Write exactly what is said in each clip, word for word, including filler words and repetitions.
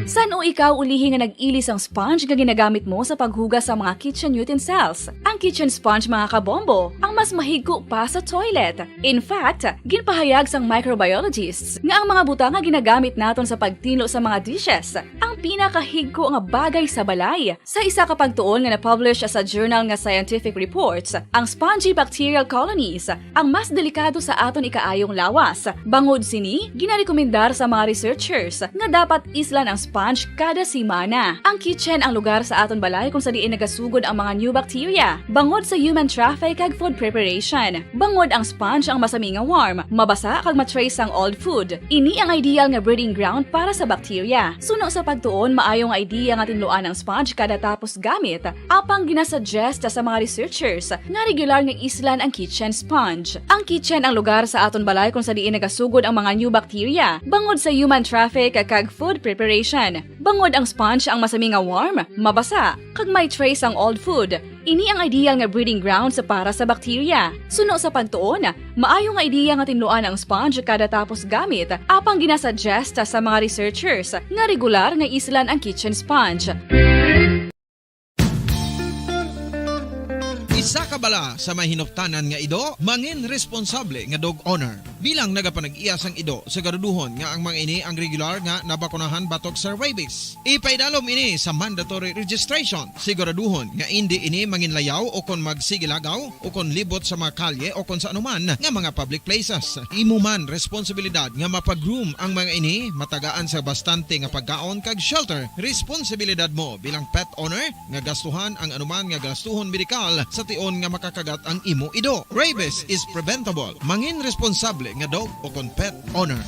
San-o ikaw ulihi nga nag-ili sang sponge nga ginagamit mo sa paghugas sa mga kitchen utensils? Ang kitchen sponge, mga kabombo, ang mas mahigko pa sa toilet. In fact, ginpahayag sang microbiologists nga ang mga butang nga ginagamit naton sa pagtinlo sa mga dishes ang pinakahigko nga bagay sa balay. Sa isa ka pagtuon nga na-publish sa journal nga Scientific Reports, ang spongy bacterial colonies ang mas delikado sa aton ikaayong lawas. Bangod sini, ginarekomendar sa mga researchers nga dapat islan ang sponge kada semana. Ang kitchen ang lugar sa aton balay kung sa diin nagasugod ang mga new bacteria bangod sa human traffic kag food preparation. Bangod ang sponge ang masami nga warm, mabasa kag ma-trace ang old food. Ini ang ideal nga breeding ground para sa bacteria. Suno sa pagtuon, maayo nga idea nga tinluan ang sponge kada tapos gamit. Apang ginasuggest sa mga researchers nga regular nga islan ang kitchen sponge. Ang kitchen ang lugar sa aton balay kung sa diin nagasugod ang mga new bacteria bangod sa human traffic kag food preparation. Bangod ang sponge ang masami nga warm, mabasa, kag may trace ang old food. Ini ang ideal nga breeding grounds para sa bacteria. Suno sa pagtuon, maayo nga idea nga tinluan ang sponge kada tapos gamit, apang ginasuggest sa mga researchers nga regular nga islan ang kitchen sponge. Isa ka bala sa may hinuptanan nga ido, mangin responsable nga dog owner. Bilang nagapanag-iya sang ido, siguraduhon nga ang mga ini ang regular nga nabakunahan batok sa rabies. Ipaidalom ini sa mandatory registration. Siguraduhon nga indi ini manginlayaw o kon magsigilagaw o kon libot sa mga kalye o kon sa anuman nga mga public places. Imo man responsibilidad nga mapa-groom ang mga ini, matagaan sa bastante nga pagkaon kag shelter. Responsibilidad mo bilang pet owner nga gastuhan ang anuman nga gastuhon medikal sa tion nga makakagat ang imo ido. Rabies is preventable. Mangin responsable nga dog o kon pet owner.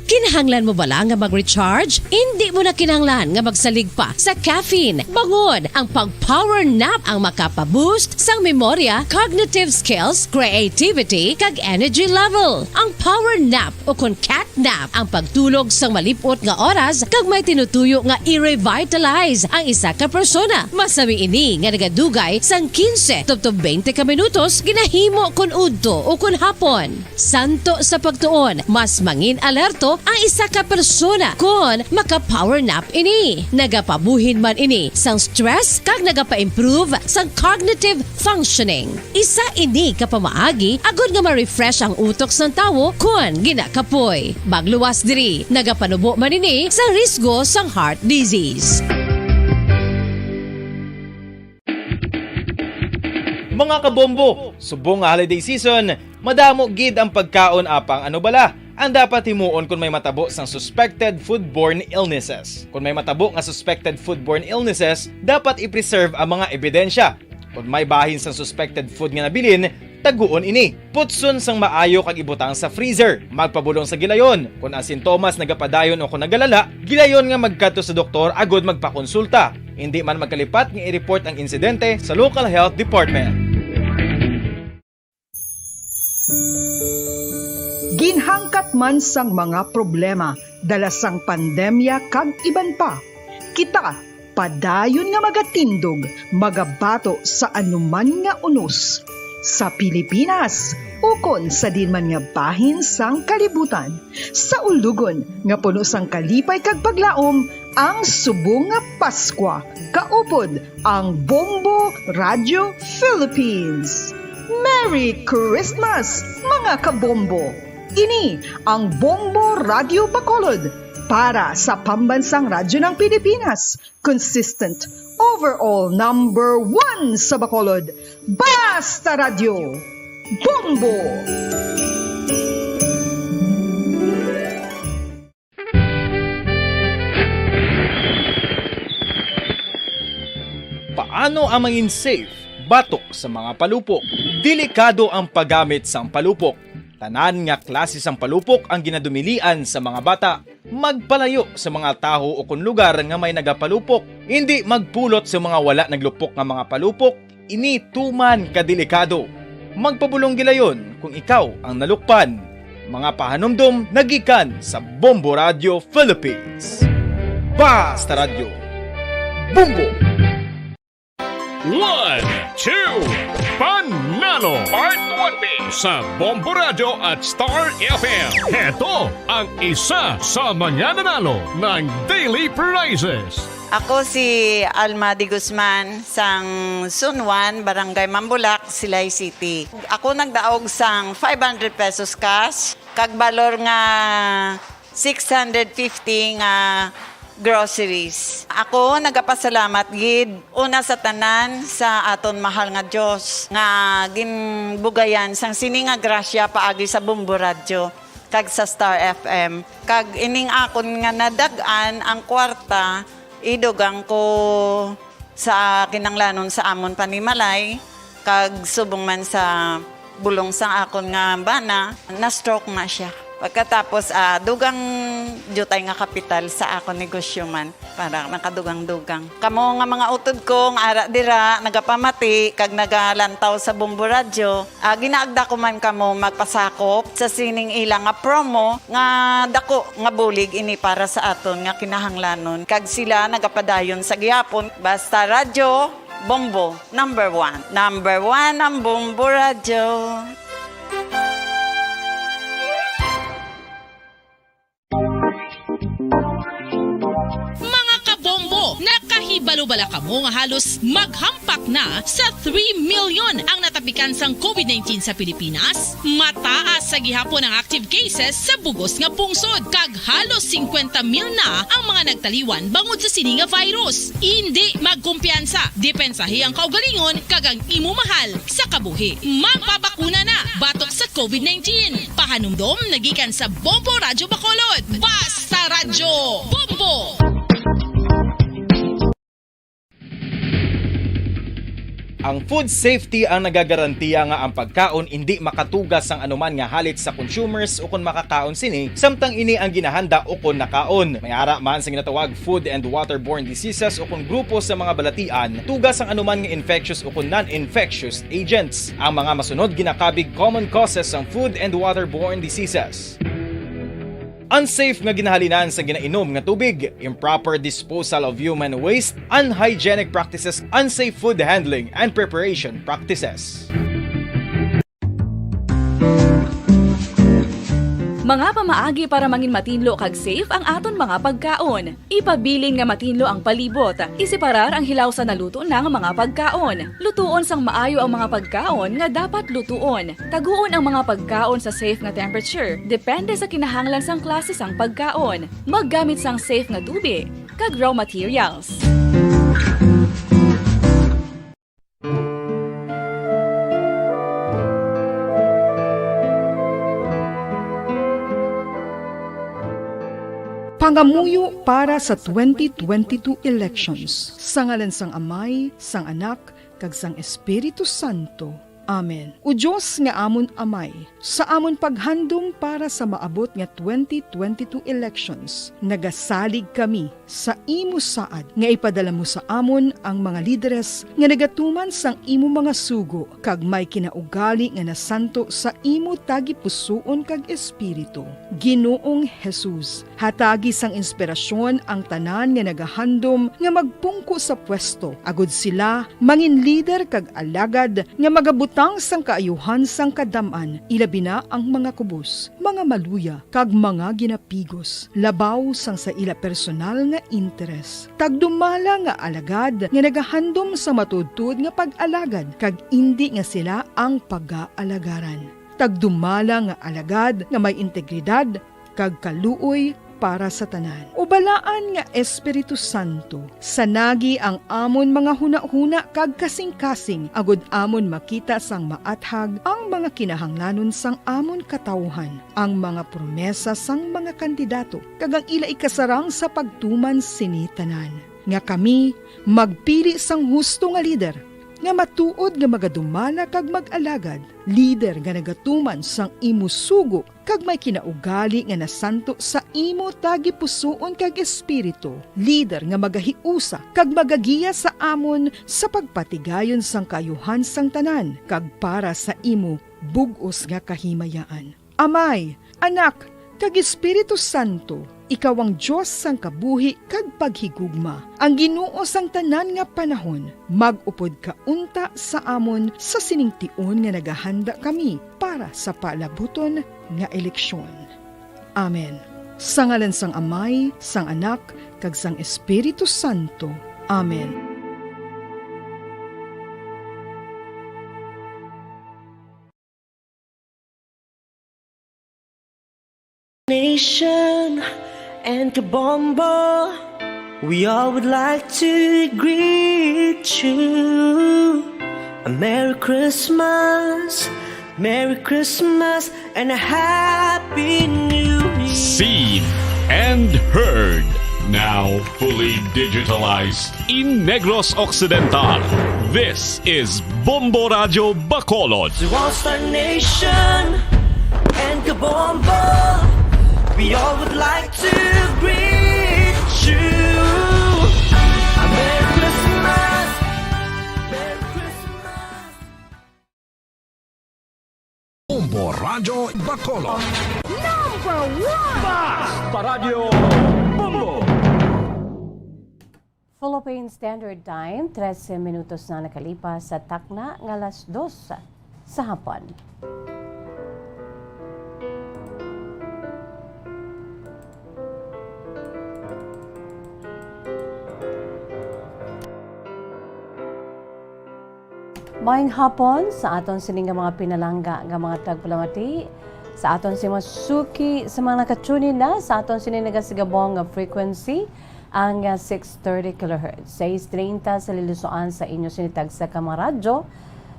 Kinahanglan mo bala nga mag-recharge? Indi mo na kinahanglan nga magsalig pa sa caffeine. Bangod ang pag-power nap ang makapa-boost sang memorya, cognitive skills, creativity, kag energy level. Ang power nap o kon cat nap ang pagtulog sang malip-ot nga oras kag may tinutuyo nga i-revitalize ang isa ka persona. Masami ini nga nagadugay sang quince tubtob twenty ka minutos ginahimo kon udto o kon hapon. Santo sa pagtuon, mas mangin alerto ang isa ka persona kon maka-power nap ini. Nagapabuhin man ini sang stress kag nagapa-improve sang cognitive functioning. Isa ini ka pamaagi agod nga ma-refresh ang utok sang tawo kon ginakapoy. Magluwas diri, nagapanubo man ini sa risgo sang heart disease. Mga kabombo, subong nga holiday season, madamo gid ang pagkaon, apang ano bala ang dapat himuon kon may matabo sang suspected foodborne illnesses? Kon may matabo nga suspected foodborne illnesses, dapat i-preserve ang mga ebidensya. Kon may bahin sang suspected food nga nabilin, taguon ini. Putson sang maayo kag ibutang sa freezer. Magpabulong sa gilayon. Kon ang sintomas nagapadayon o kon nagalala, gilayon nga magkadto sa doktor agod magpakonsulta. Indi man magkalipat nga i-report ang insidente sa local health department. Ginhangkat man sang mga problema dala sang pandemya kag iban pa, kita padayon nga magatindog, magabato sa anuman nga unos, sa Pilipinas ukon sa diin man nga bahin sang kalibutan. Sa ulugon nga puno sang kalipay kag paglaom, ang subong nga Paskwa, kaupod ang Bombo Radio Philippines. Merry Christmas, mga kabombo! Ini ang Bombo Radio Bacolod para sa Pambansang Radyo ng Pilipinas, consistent, overall number one sa Bacolod. Basta Radyo, Bombo! Paano ang mangin safe batok sa mga palupok? Delikado ang paggamit sang palupok. Tanan nga klase sang palupok ang ginadumilian sa mga bata. Magpalayo sa mga taho ukon lugar nga may nagapalupok. Indi magpulot sa mga wala naglupok nga mga palupok. Ini tuman ka delikado. Magpabulong gilayon kung ikaw ang nalukpan. Mga pahanumdom nagikan sa Bombo Radio Philippines. Basta Radyo, Bombo! One, Part twenty sa Bombo Radyo at Star F M. Heto ang isa sa mga nanalo ng daily prizes. Ako si Alma de Guzman, sang Sunwan, Barangay Mambulak, Silay City. Ako nagdaog sang five hundred pesos cash, kag balor nga six hundred fifty nga groceries. Ako nagapasalamat gid una sa tanan sa aton mahal nga Dios nga ginbugayan sang sini nga grasya paagi sa Bombo Radyo kag sa Star F M. Kag ining akon nga nadag-an ang kwarta, idugang ko sa kinahanglanon sa amon panimalay, kag subong man sa bulong sang akon nga bana, na-stroke na siya. Pagkatapos, ah, dugang diutay nga kapital sa akon negosyo man, para nakadugang-dugang. Kamo nga mga utod ko nga ara dira, nagapamati kag nagalantaw sa Bombo Radyo, ah, ginaagda ko man kamo magpasakop sa sining ila nga promo nga dako nga bulig ini para sa aton nga kinahanglanon, kag sila nagapadayon sa gihapon. Basta Radyo Bombo, number one. Number one ang Bombo Radyo. Mga kabombo, nakahibalo bala kamo nga halos maghampak na sa three million ang natapikan sang covid nineteen sa Pilipinas? Mataas sa gihapon ang active cases sa bugos nga pungsod, kag halos singkwenta mil na ang mga nagtaliwan bangod sa sini nga virus. Indi magkumpiyansa, depensahi ang kaugalingon kag ang imo mahal sa kabuhi. Magpabakuna na batok sa covid nineteen. Pahanumdom nagikan sa Bombo Radyo Bacolod. Basta Radyo Bombo! Ang food safety ang nagagarantiya nga ang pagkaon indi makatuga sang anuman nga halit sa consumers ukon makakaon sini, samtang ini ang ginahanda ukon nakaon. May ara man sa ginatawag food and waterborne diseases ukon grupo sa mga balatian, tuga sang anuman nga infectious ukon non-infectious agents. Ang mga masunod ginakabig common causes sang food and waterborne diseases. Unsafe nga ginahalinan sa ginainom nga tubig, improper disposal of human waste, unhygienic practices, unsafe food handling and preparation practices. Mga pamaagi para mangin matinlo kag safe ang aton mga pagkaon. Ipabilin nga matinlo ang palibot. Iseparar ang hilaw sa naluto na nga mga pagkaon. Lutuon sang maayo ang mga pagkaon nga dapat lutuon. Taguon ang mga pagkaon sa safe nga temperature, depende sa kinahanglan sang klase sang pagkaon. Maggamit sang safe nga tubig kag raw materials. Pangamuyo para sa twenty twenty-two elections. Sa ngalan sang Amay, sang Anak, kag sang Espiritu Santo. Amen. O Dios nga amon Amay, sa amon paghandom para sa maabot nga twenty twenty-two elections, nagasalig kami sa imo saad nga ipadala mo sa amon ang mga lideres nga nagatuman sang imo mga sugo kag may kinaugali nga nasanto sa imo tagipusoon kag espiritu. Ginoong Jesus, hatagi sang inspirasyon ang tanan nga nagahandom nga magpungko sa pwesto, agod sila mangin lider kag alagad nga magabutang sang kaayuhan sang kadam-an, ilabi na ang mga kubos, mga maluya, kag mga ginapigos, labaw sang sa ila personal nga interes. Tagdumala nga alagad nga nagahandom sa matuodtuod nga pag-alagad, kag indi nga sila ang pagaalagaran. Tagdumala nga alagad nga may integridad kag kaluoy para sa tanan. O Balaan nga Espiritu Santo, sanagi ang amon mga hunahuna kag kasingkasing, agod amon makita sang maathag ang mga kinahanglanon sang amon katawuhan, ang mga promesa sang mga kandidato, kag ang ila ikasarang sa pagtuman sini tanan. Nga kami magpili sang husto nga lider, nga matuod nga magadumala kag mag-alagad, lider nga nagatuman sang imo sugo kag may kinaugali nga nasanto sa imo tagipusoon kag espiritu, lider nga magahiusa kag magagiya sa amon sa pagpatigayon sang kaayuhan sang tanan kag para sa imo bug-os nga kahimayaan. Amay, Anak, kag Espiritu Santo. Ikaw ang Dios sang kabuhi kag paghigugma, ang Ginoo sang tanan nga panahon. Mag-upod ka unta sa amon sa sining tion nga nagahanda kami para sa palabuton nga eleksyon. Amen. Sa ngalan sang Amay, sang Anak, kag sang Espiritu Santo. Amen. Nation and Kabombo, we all would like to greet you a Merry Christmas, Merry Christmas, and a Happy New Year. Seen and heard, now fully digitalized in Negros Occidental. This is Bombo Radyo Bacolod. To all Star Nation and Kabombo, we all would like to greet you a Merry Christmas, Merry Christmas. Bombo Radyo Bacolod. Number one! Basta Radyo Bombo! Philippine Standard Time, trese minutos na nakalipas sa takna nga alas dos sa hapon. Maayong hapon sa aton sini nga mga pinalangga nga mga tagpalamati, sa aton sini mga suki, sa mga naka-tune in na sa aton sini nagasigabong nga frequency, ang, ah, six thirty kilohertz, sais treinta sa lilusoan sa inyo sini tagsa ka mga radyo.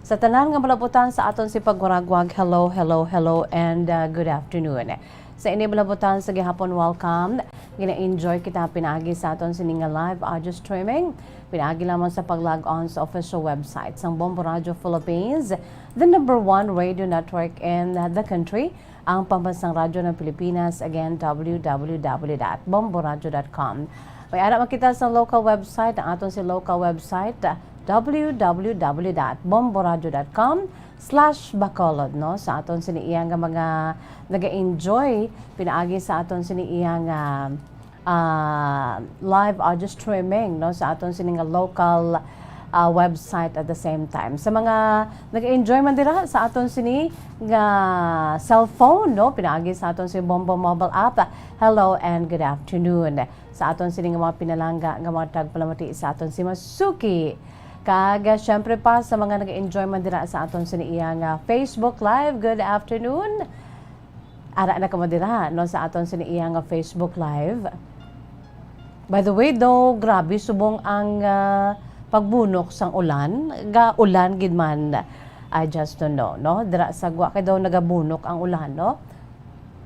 Sa tanan nga malabutan sa aton si pagwaragwag, hello, hello, hello, and, ah, good afternoon. Sa ini malabutan sa gihapon, welcome. Gina-enjoy kita pinaagi sa aton sini nga live audio streaming. Pinaagi lamang sa pag-log on sa official website sang Bombo Radio Philippines, the number one radio network in the country, ang pambansang radyo ng Pilipinas. Again, w w w dot bombo radio dot com. May ara man kita sa local website, ang aton si local website, w w w dot bombo radio dot com slash bacolod, no? Sa aton sini iya nga mga naga-enjoy pinaagi sa aton sini iya nga, ah, live audio streaming, no? Sa aton sini nga local, ah, website at the same time. Sa mga naga-enjoy man dira sa aton sini nga cellphone, no? Pinaagi sa aton si Bombo Mobile App, hello and good afternoon. Sa aton sini nga mga pinalangga nga mga tagpalamati sa aton si Masuki. Kag, ah, syempre pa sa mga nag-enjoy man dira sa aton sini iya nga Facebook Live, good afternoon. Ara na kamo dira, no, sa aton sini iya nga Facebook Live. By the way, daw, grabe subong ang, ah, pagbunok sang ulan. Ga-ulan gid man. I just don't know, no? Dira sa Gua kay daw nagabunok ang ulan, no?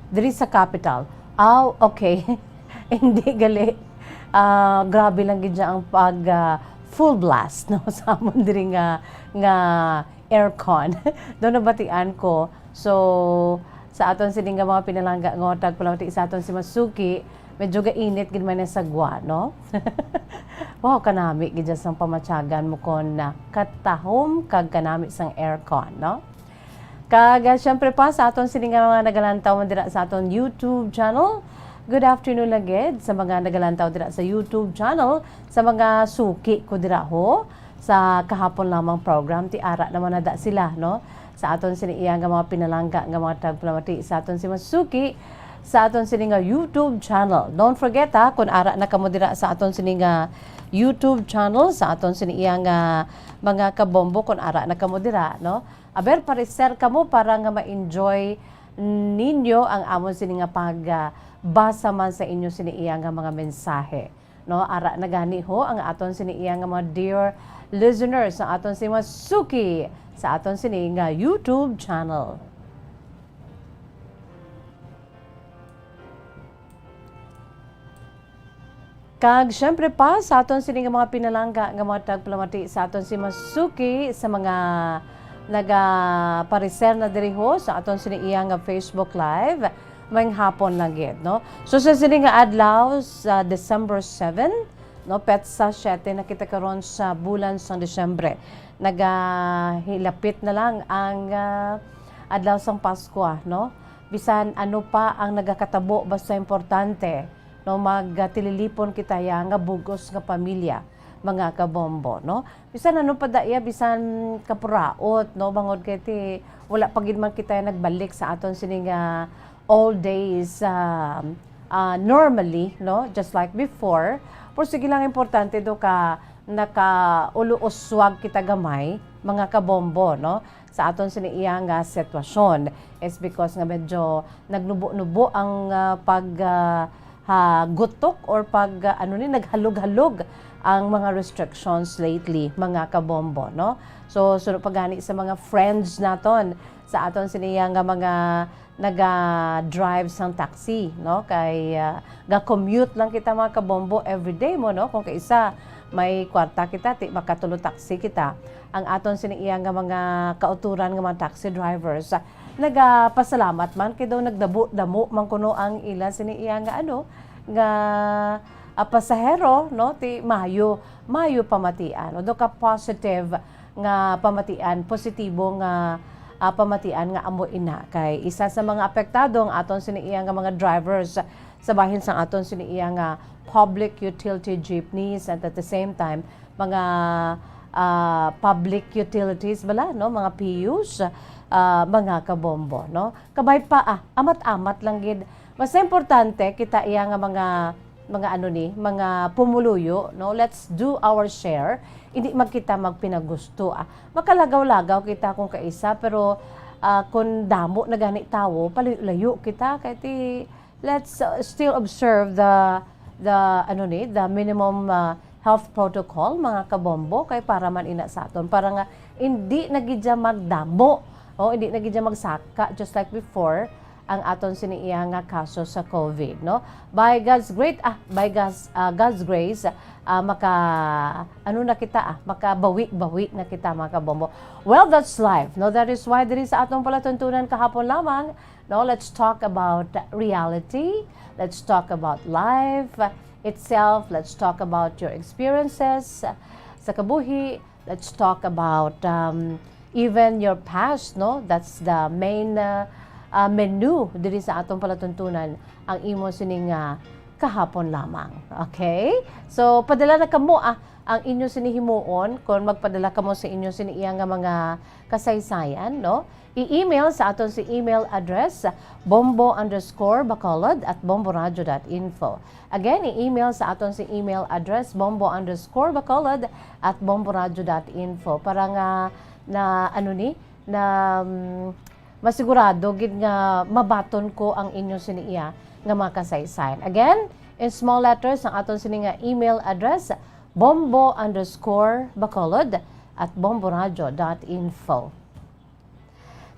Diri sa capital. Aw, okay. Hindi gali. Ah, grabe lang gid siya ang pag, ah, full blast, no, sa amon diri nga, nga aircon. Daw nabatian ko. So, sa aton sini nga mga pinalangga nga tagpalamati sa aton si Masuki, medyo gainit gid man sa Gua, no? Wow, kanami gid siya sang pamatyagan mo kon, ah, katahom kag kanami sang aircon, no? Kag, ah, syempre pa, sa aton sini nga mga nagalantaw man dira sa aton YouTube channel, good afternoon na gid sa mga nagalantaw dira sa YouTube channel, sa mga suki ko dira ho, sa kahapon lamang program, ti ara naman na da sila, no? Sa aton sini iya nga mga pinalangga nga mga tagpalamati, sa aton si Masuki, sa aton sini nga YouTube channel. Don't forget, ha, kung ara na kamo dira sa aton sini nga YouTube channel, sa aton sini iya nga mga kabombo, kung ara na kamo dira, no? Aber, pareser kamo para nga ma-enjoy ninyo ang amon sini nga pag, ah, basa man sa inyo sini iya nga mga mensahe. No, ara na gani ho ang aton sini iya nga mga dear listeners, ang aton sini mga suki sa aton sini nga YouTube channel. Kag syempre pa, sa aton sini nga mga pinalangga nga mga tagpalamati, sa aton si Masuki, sa mga nagapareser na diri ho sa aton sini iya nga Facebook Live, maayong hapon lang gid, no? So, sa sini nga adlaw, sa December seven, no, petsa siete na kita karon sa bulan sang Disyembre. Nagahilapit na lang ang, ah, adlaw sang Paskwa, no? Bisan ano pa ang nagakatabo, basta importante, no, magtililipon kita ya nga bug-os nga pamilya, mga kabombo, no? Bisan ano pa da iya, bisan kapuraot, no, bangod kay ti wala pa gid man kita nagbalik sa aton sini nga old days, ah, ah, normally, no, just like before. Pero sige lang, importante do ka nakauluoswag kita gamay, mga kabombo, no, sa aton sini iya nga sitwasyon. It's because nga medyo nagnubo-nubo ang, ah, pag, ah, ha, gutok or pag, ah, ano ni, naghalog-halog ang mga restrictions lately, mga kabombo, no? So, suno pa gani sa mga friends naton sa aton sini iya nga mga naga-drive sang taxi, no? Kay, ah, ga-commute lang kita, mga kabombo, everyday mo, no? Kung kaisa may kwarta kita, ti makatulo taxi kita. Ang aton sini iya nga mga kauturan nga mga taxi drivers, ah, nagapasalamat man kay daw nagdamo-damo man kuno ang ila sini iya nga, ano, nga, ah, pasahero, no? Ti mayo, mayo pamatian. Although ka positive nga pamatian, positibo nga, ah, pamatian nga amo ina. Kay isa sa mga apektado ang aton sini iya nga mga drivers sa bahin sang aton sini iya nga public utility jeepneys, and at the same time, mga, ah, public utilities bala, no? Mga P Us, ah, mga kabombo, no? Kabay pa, ah, amat-amat lang gid. Mas importante kita iya nga mga, mga ano ni, mga pumuluyo, no? Let's do our share. Hindi man kita magpinagusto, ah. Makalagaw-lagaw kita kung kaisa, pero, ah, kung damo na gani tawo, palayo-layo kita. Kay ti, let's, uh, still observe the, the, ano ni, the minimum, uh, health protocol, mga kabombo, kay para man ina sa aton, para nga hindi na gid siya magdamo, o hindi na gid siya magsaka, just like before, ang aton sini iya nga kaso sa COVID, no? By God's great, ah, by God's, ah, God's grace, ah, maka, ano na kita, ah, makabawi-bawi na kita, mga kabombo. Well, that's life, no? That is why diri sa atong palatuntunan kahapon lamang, no, let's talk about reality. Let's talk about life itself. Let's talk about your experiences sa kabuhi. Let's talk about, um, even your past, no? That's the main, uh, uh, menu diri sa atong palatuntunan, ang imo sini nga kahapon lamang. Okay? So, padala na kamo, ah, ang inyo sini himuon, kung magpadala kamo sa inyo sini iya nga mga kasaysayan, no? I-email sa aton si email address, bombo underscore bacolod at bomboradio dot info. Again, i-email sa aton si email address, bombo underscore bacolod at bomboradio dot info. Para nga na, ano ni, na, mm, masigurado gid nga mabaton ko ang inyo sini iya nga mga kasaysayan. Again, in small letters, ang aton sini nga email address, bombo underscore bacolod at bomboradio dot info.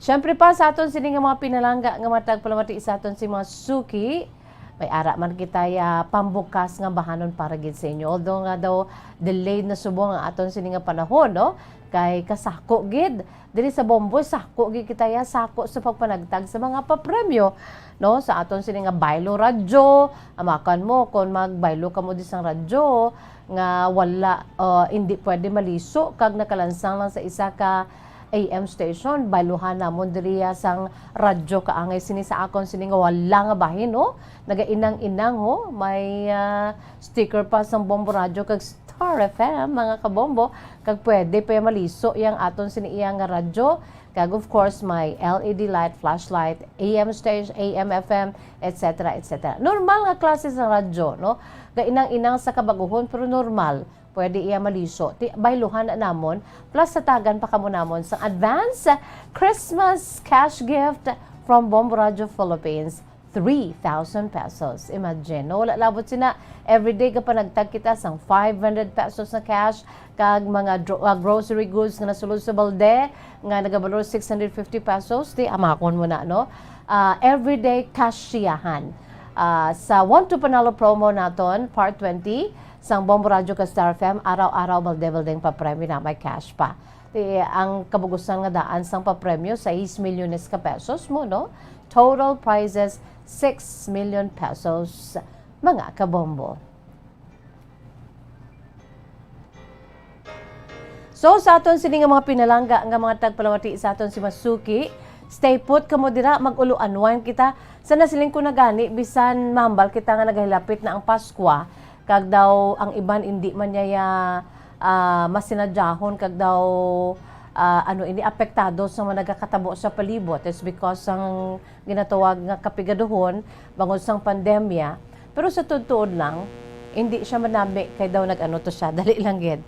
Siyempre pa, sa aton sini nga mga pinalangga nga mga tagpalamati sa aton si mga suki, may ara man kita ya pambukas nga bahanon para gid sa inyo. Although nga daw delayed na subong ang aton sini nga panahon, no? Kay kasako gid diri sa Bombo, sako gid kita ya, sako sa pagpanagtag sa mga papremyo, no? Sa aton sini nga Baylo Radyo, amakan mo, kung magbaylo kamo di sang radyo nga wala, uh, hindi pwede maliso kag nakalansang lang sa isa ka A M station, bayluhan namon diri sang radyo kaangay sini sa akon sini nga wala nga bahin, no? Nagainang-inang, ho. May, ah, sticker pa sang Bombo Radyo kag Star F M, mga kabombo. Kag pwede pa maliso yang aton sini iya nga radyo. Kag of course, may L E D light, flashlight, A M station, A M F M, et cetera, et cetera. Normal nga klase sang radyo, no? Gainang-inang sa kabaguhon, pero normal. Pwede iya maliso. Ti, bayluhan na namon. Plus, hatagan pa kamo namon sang advance Christmas cash gift from Bombo Radio Philippines, three thousand pesos. Imagine, no? Wala labot sina, everyday gapanagtag kita sang five hundred pesos na cash, kag mga dro-, ah, grocery goods nga nasulod sa balde, nga nagabalor six hundred fifty pesos, ti, amakon mo na, no? Ah, everyday cash siyahan. Ah, sa One to Panalo promo naton, Part twenty, sang Bombo Radyo kag Star F M, araw-araw, balde-baldeng papremyo na may cash pa. Ti, ang kabugusan nga daan sang papremyo, sais milyones ka pesos mo, no? Total prizes, six million pesos, mga kabombo. So, sa aton sini nga mga pinalangga nga mga tagpalamati sa aton si Masuki, Stay put kamo dira, mag-ulo unwind kita. Sa nasiling ko na gani, bisan mahambal kita nga nagahilapit na ang Paskwa, kag daw ang iban indi man niya, ah, masinadyahon, kag daw, ah, ano ini, apektado sa mga nagakatabo sa palibot. It's because ang ginatawag nga kapigaduhon bangod sang pandemya. Pero sa tuod-tuod lang, hindi siya manami kay daw nag-ano to siya, dali lang gid.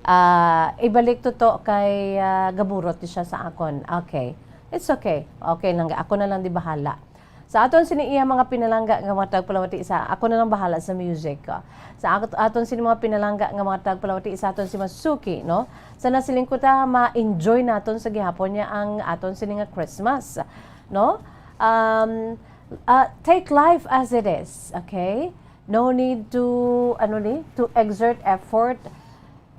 Ah, ibalik to to kay, ah, gaburot ni siya sa akon. Okay. It's okay. Okay lang, ako na lang di bahala. Sa aton sini iya mga pinalangga nga mga tagpalawati sa, ako na lang bahala sa music ko. Sa ako, aton sini mga pinalangga nga mga tagpalawati sa aton si Masuki, no? Sa nasiling ko ta, ma-enjoy naton sa gihapon niya ang aton sini nga Christmas, no? Um, ah, take life as it is, okay? No need to, ano ni, to exert effort.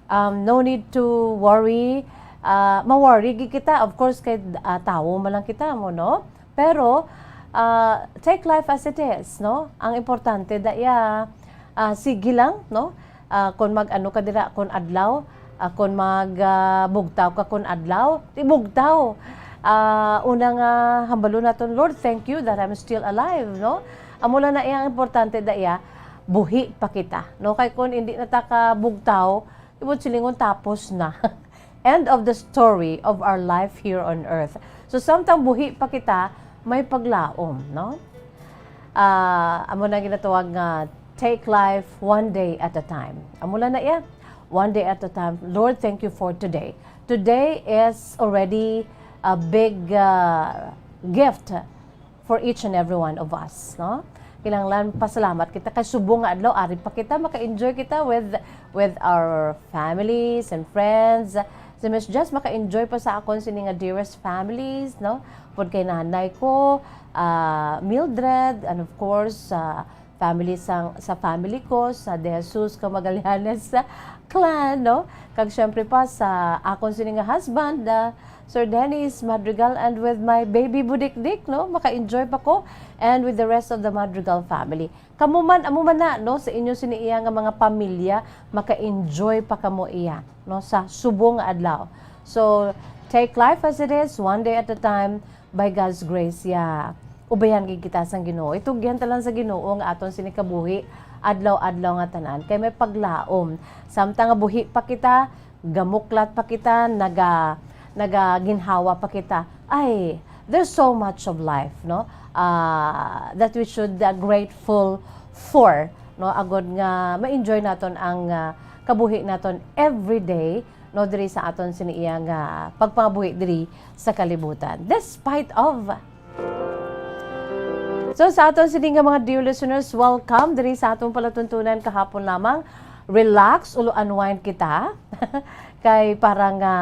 Um, no need to worry. Ah, ma-worry gid kita, of course, kay, ah, tawo man lang kita mo, no? Pero, ah, take life as it is, no? Ang importante da iya, ah, sige lang, no? Ah, kung mag-ano ka dira, kung adlaw, ah, kung mag, ah, bugtaw ka kung adlaw, di bugtaw. Ah, una nga hambalon naton, "Lord, thank you that I'm still alive," no? Amo lang na iya ang importante da iya, buhi pa kita, no? Kay kung hindi na ta ka bugtaw, ibon silingon tapos na. End of the story of our life here on earth. So, samtang buhi pa kita, may paglaom, no? Ah, amo na ginatawag nga, take life one day at a time. Amo lang na iya, one day at a time. Lord, thank you for today. Today is already a big, ah, gift for each and every one of us, no? Kinahanglan pasalamat kita kay subong nga adlaw, ari pa kita, maka-enjoy kita with, with our families and friends. Si Miss Jess, maka-enjoy pa sa akon sini nga dearest families, no? Pud kay nanay ko, ah, Mildred, and of course, sa family sang, sa family ko, sa De Jesus ka Magallanes clan, no? Kag syempre pa sa akon sini nga husband, ah, Sir Dennis Madrigal, and with my baby Budikdik, no? Maka-enjoy pa ko, and with the rest of the Madrigal family. Kamo man, amo man na, no? Sa inyo sini iya nga mga pamilya, maka-enjoy pa kamo iya, no? Sa subong nga adlaw. So, take life as it is, one day at a time, by God's grace, ya. Ubayan gid kita sang Ginoo. Itugyan ta lang sa Ginoo nga aton sini kabuhi, adlaw-adlaw nga tanan. Kay may paglaom. Samtang nga buhi pa kita, gamuklat pa kita, naga-, nagaginhawa pa kita. Ay, there's so much of life, no? Ah, that we should, ah, grateful for, no? Agod nga ma-enjoy naton ang, ah, kabuhi naton every day, no? Diri sa aton sini iya nga pagpangabuhi diri sa kalibutan. Despite of So, sa aton sini nga mga dear listeners, welcome diri sa aton palatuntunan kahapon lamang. Relax, ulo unwind kita. Kay para nga,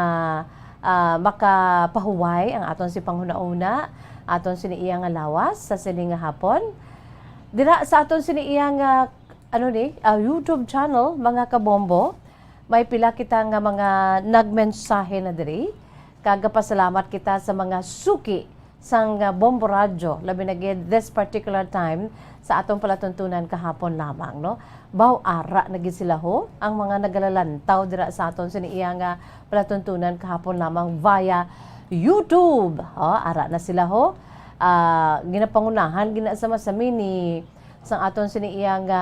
ah, makapahuway ang aton si panghunahuna, aton sini iya nga lawas sa sini nga hapon. Dira sa aton sini iya nga, ano ni, ah, YouTube channel, mga kabombo, may pila kita nga mga nagmensahe na diri. Kag gapasalamat kita sa mga suki sang, ah, Bombo Radyo, labi na gid this particular time sa atong palatuntunan kahapon lamang, no? Baw, ara na gid sila, ho, ang mga nagalalantaw dira sa aton sini iya nga palatuntunan kahapon lamang via YouTube. Ho, ara na sila, ho. Ah, ginapangunahan gina sa masami ni sang aton sini iya nga,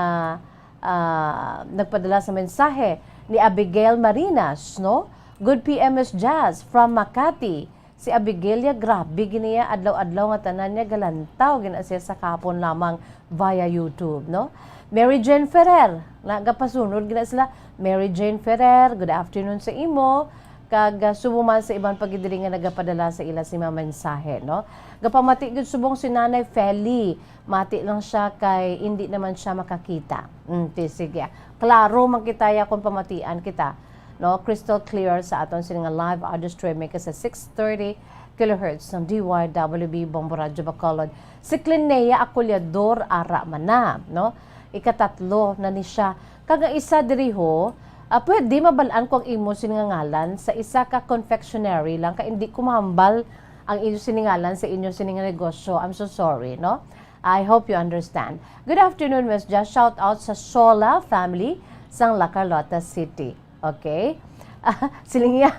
ah, nagpadala sa mensahe ni Abigail Marinas, no? Good P M, Miss Jazz, from Makati. Si Abigail, ya, grabe gid niya, adlaw-adlaw nga tanan niya galantaw gina siya sa kahapon lamang via YouTube, no? Mary Jane Ferrer, nagapasunod gina sila. Mary Jane Ferrer, good afternoon sa imo. Kag, ah, subong man sa iban pa gid diri nga nagapadala sa ila sini nga mensahe, no? Gapamati gid subong si Nanay Feli. Mati lang siya kay indi naman siya makakita. Mm, ti-, sige. Klaro man kita ya kung pamatian kita, no? Crystal clear sa aton sini nga live audio streaming ka sa six thirty kilohertz ng D Y W B Bombo Radyo Bacolod. Si Clinea Acolyador, ara man na, no? Ikatatlo na ni siya. Kag ang isa diri, ho, ah, pwede mabal-an ko ang imo sini nga ngalan sa isa ka confectionery lang, kay hindi ko mahambal ang inyo sini ngalan sa inyo sini nga negosyo. I'm so sorry, no? I hope you understand. Good afternoon, Miss Jazz. Shout out sa Sola family sang La Carlota City. Okay? Ah, siling niya.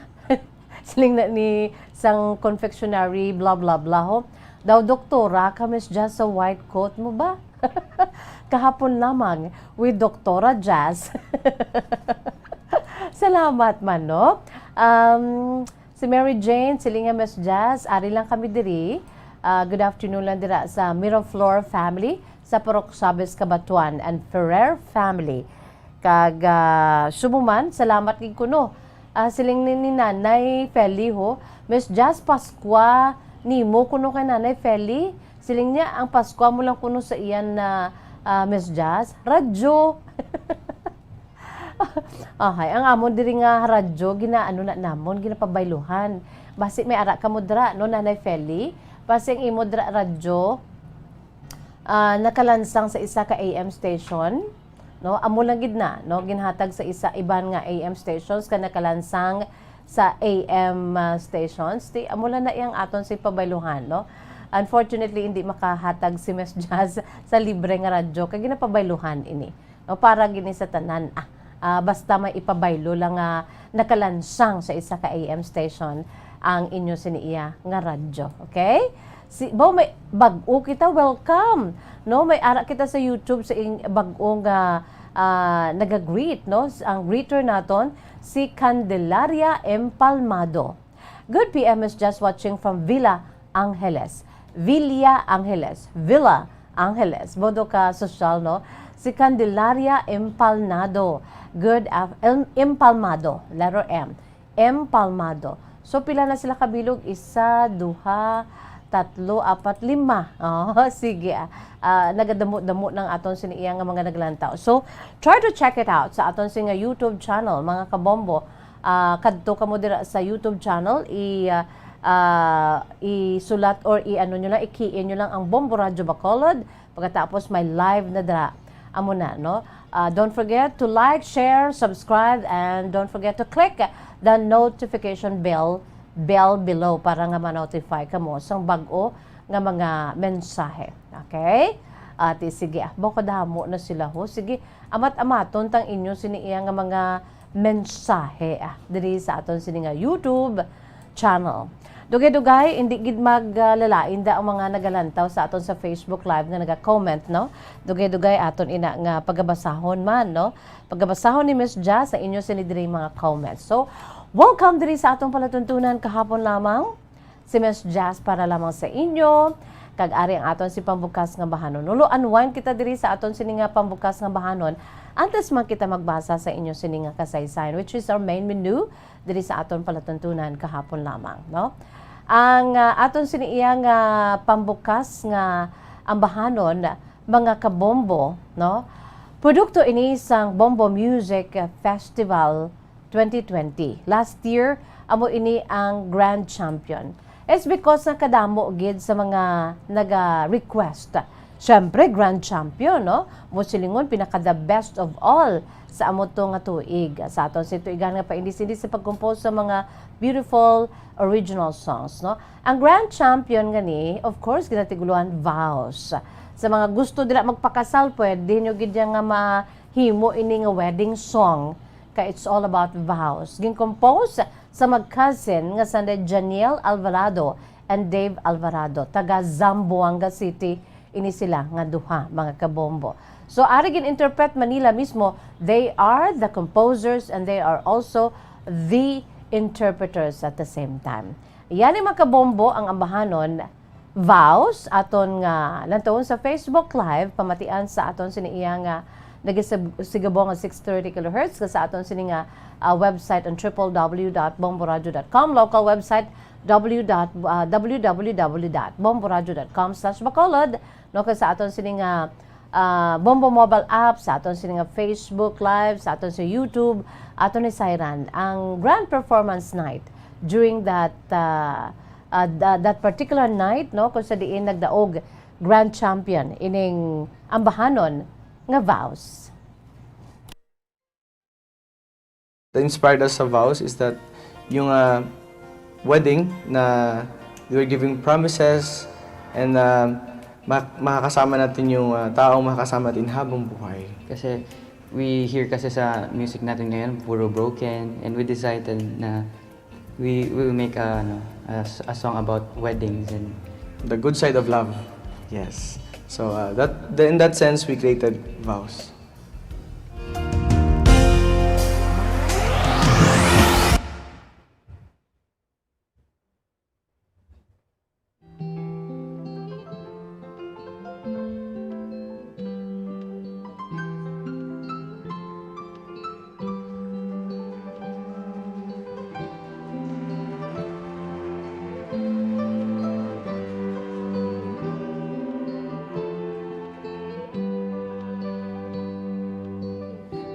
Siling na ni sang confectionery, blah, blah, blah, ho. Daw, "Doktora ka, Miss Jazz, sa white coat mo ba?" Kahapon lamang with Doktora Jazz. Salamat man, no? Um, si Mary Jane, siling nga, "Miss Jazz, ari lang kami diri." Ah, good afternoon lang dira sa Miraflor family, sa Purok Sabes, Cabatuan, and Ferrer family. Kag, ah, subong man, salamat gid kuno. Ah, siling ni, ni Nanay Feli, ho, "Miss Jazz, Paskwa nimo kuno kay Nanay Feli." Siling niya, ang Paskwa mo lang kuno sa iyan na, ah, Miss Jazz, radyo. Ahay, ang amon diri nga radyo, ginaano na namon, ginapabayluhan. Basi may ara kamo dira, no, Nanay Feli? Basi ang imo dira radyo, ah, nakalansang sa isa ka A M station, no? Amo lang gid na, no? Ginhatag sa isa iban nga A M stations ka nakalansang sa A M, ah, stations. Ti, amo lang na iyang aton si pabayluhan, no? Unfortunately, hindi makahatag si Miss Jazz sa libre nga radyo, kay ginapabayluhan ini. No, para gini sa tanan, ah, ah, basta may ipabaylo lang nga nakalansang sa isa ka A M station ang inyo sini iya nga radyo, okay? Si, baw may bag-o kita, welcome. No, may ara kita sa YouTube sa ing bag-o nga, ah, naga-greet, no? S-, ang greeter naton si Candelaria M Palmado. Good P M is just watching from Villa Angeles. Villa Angeles. Villa Angeles. Bodo ka sosyal, no? Si Candelaria Empalnado. Good af-, Em-, Empalmado. Letter M. Empalmado. So, pila na sila kabilog? Isa, duha, tatlo, apat, lima. Oh, sige, ah. Ah, nagadamo-damo ng aton sini iya nga mga naglantaw. So, try to check it out sa aton sini nga YouTube channel, mga kabombo. Ah, kadto kamo dira sa YouTube channel, i, ah, ah, isulat or i-ano nyo lang, i-key in nyo lang ang Bombo Radyo Bacolod. Pagkatapos may live na dira. Amo na, no? Ah, don't forget to like, share, subscribe, and don't forget to click the notification bell, bell below para nga ma-notify kamo sang bag-o nga mga mensahe. Okay? Ati, sige, ah, bako damo na sila, ho. Sige, amat-amaton tang inyo sini iya nga mga mensahe, ah, diri sa aton sini nga YouTube channel. Dugay-dugay, hindi gid maglalain da ang mga nagalantaw sa aton sa Facebook Live nga naga-comment, no? Dugay-dugay aton ina nga pagabasahon man, no? Pagabasahon ni Miss Jazz sa inyo sini diri mga comments. So, welcome diri sa atong palatuntunan kahapon lamang. Si Miss Jazz para lamang sa inyo. Kag ari ang aton si pambukas nga bahanon. Nulo, unwind kita diri sa aton sini nga pambukas nga bahanon. Antes man kita magbasa sa inyo sini nga kasaysayan, which is our main menu diri sa aton palatuntunan kahapon lamang, no? Ang, ah, aton sini iya nga pambukas nga ambahanon, mga kabombo, no? Produkto ini sang Bombo Music Festival twenty twenty. Last year, amo ini ang grand champion. It's because nga kadamo gid sa mga naga-request. Siyempre, grand champion, no? Mo silingon, pinaka the best of all sa amo to nga tuig. Sa aton si tuigan nga paindis-indis sa pag-compose sa mga beautiful original songs, no? Ang grand champion gani, of course, ginatiguluhan vows. Sa mga gusto dira magpakasal, pwede nyo gid yan nga mahimo ini nga wedding song. Kay it's all about vows. Gin-compose sa mag-cousin nga sila Janiel Alvarado and Dave Alvarado, taga Zamboanga City. Ini sila nga duha, mga kabombo. So, ari gin-interpret man nila mismo, they are the composers and they are also the interpreters at the same time. Yani, mga kabombo, ang ambahanon, vows, aton nga lantawon sa Facebook Live, pamatian sa aton sini iya nga nagasigabo nga six thirty kilohertz, sa aton sini nga, ah, website on triple W dot bomboradio dot com, local website W dot, ah, W W W dot bomboradio dot com slash Bacolod, no, kag sa aton sini nga, ah, Bombo mobile app, sa aton sini nga Facebook Live, sa aton sa YouTube, aton ni sayran ang grand performance night during that, ah, ah, tha-, that particular night, no, kung sa diin nagdaog grand champion ining ambahanon nga vows. That inspired us sa vows is that yung, ah, wedding na we were giving promises and, ah, ma-, makakasama natin yung, ah, taong makakasama natin habang buhay. Kasi we hear kasi sa music natin ngayon, puro broken, and we decided na We will make a, ano, a s-, a song about weddings and the good side of love. Yes. So, uh, that, the, in that sense, we created Vows.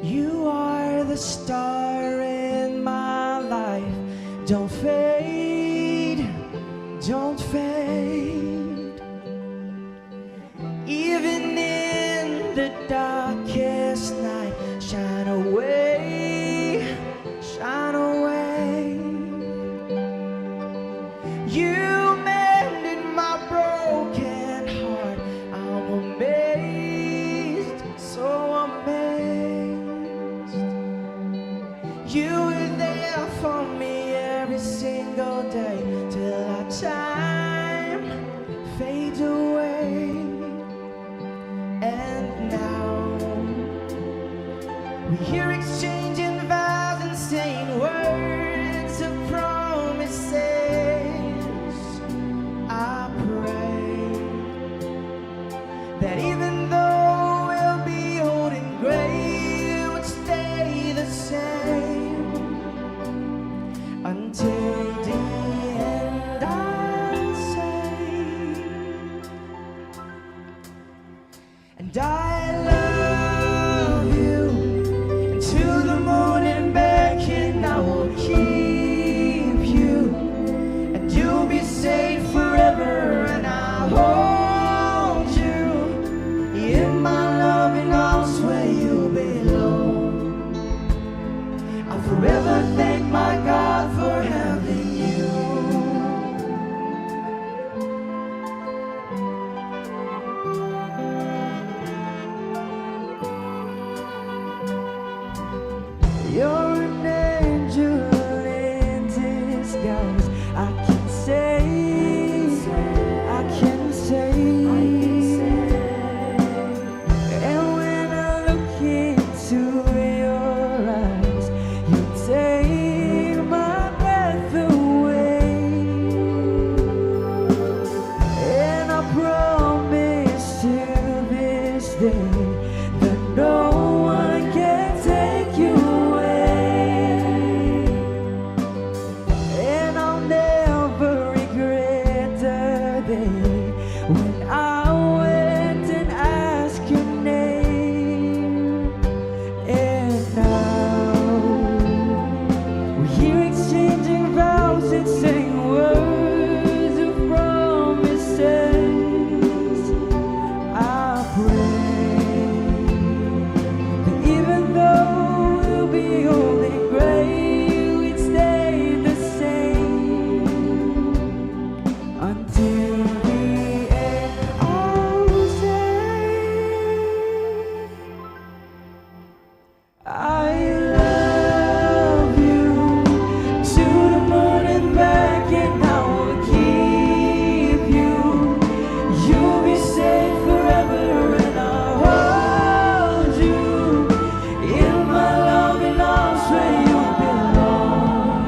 You are the star in my life. Don't fade, don't fade. Even in the darkest night, shine away, shine away. You mended my broken heart. I'm amazed, so amazed. You were there for me every single day till our time fades away. And now we hear exchanging vows and saying words of promises. I pray that even though we'll be old and gray, we'll stay the same until the end, I'll say. And I love you, and to the moon and back, and I will keep you, and you'll be safe forever, and I'll hold you in my loving arms where you belong. I'll forever thank my God for having you. You're an angel in disguise. I can say, I can say. And when I look into your eyes, you take my breath away. And I promise to this day that no one can take you away. And I'll never regret the day when I went and asked your name. And now we hear exchanging vows and saying words of promises. I pray that even though we'll be old and gray, we'd stay the same until the end. I'll say, I love you to the moon and back, and I will keep you. You'll be safe forever, and I'll hold you in my loving arms where you belong.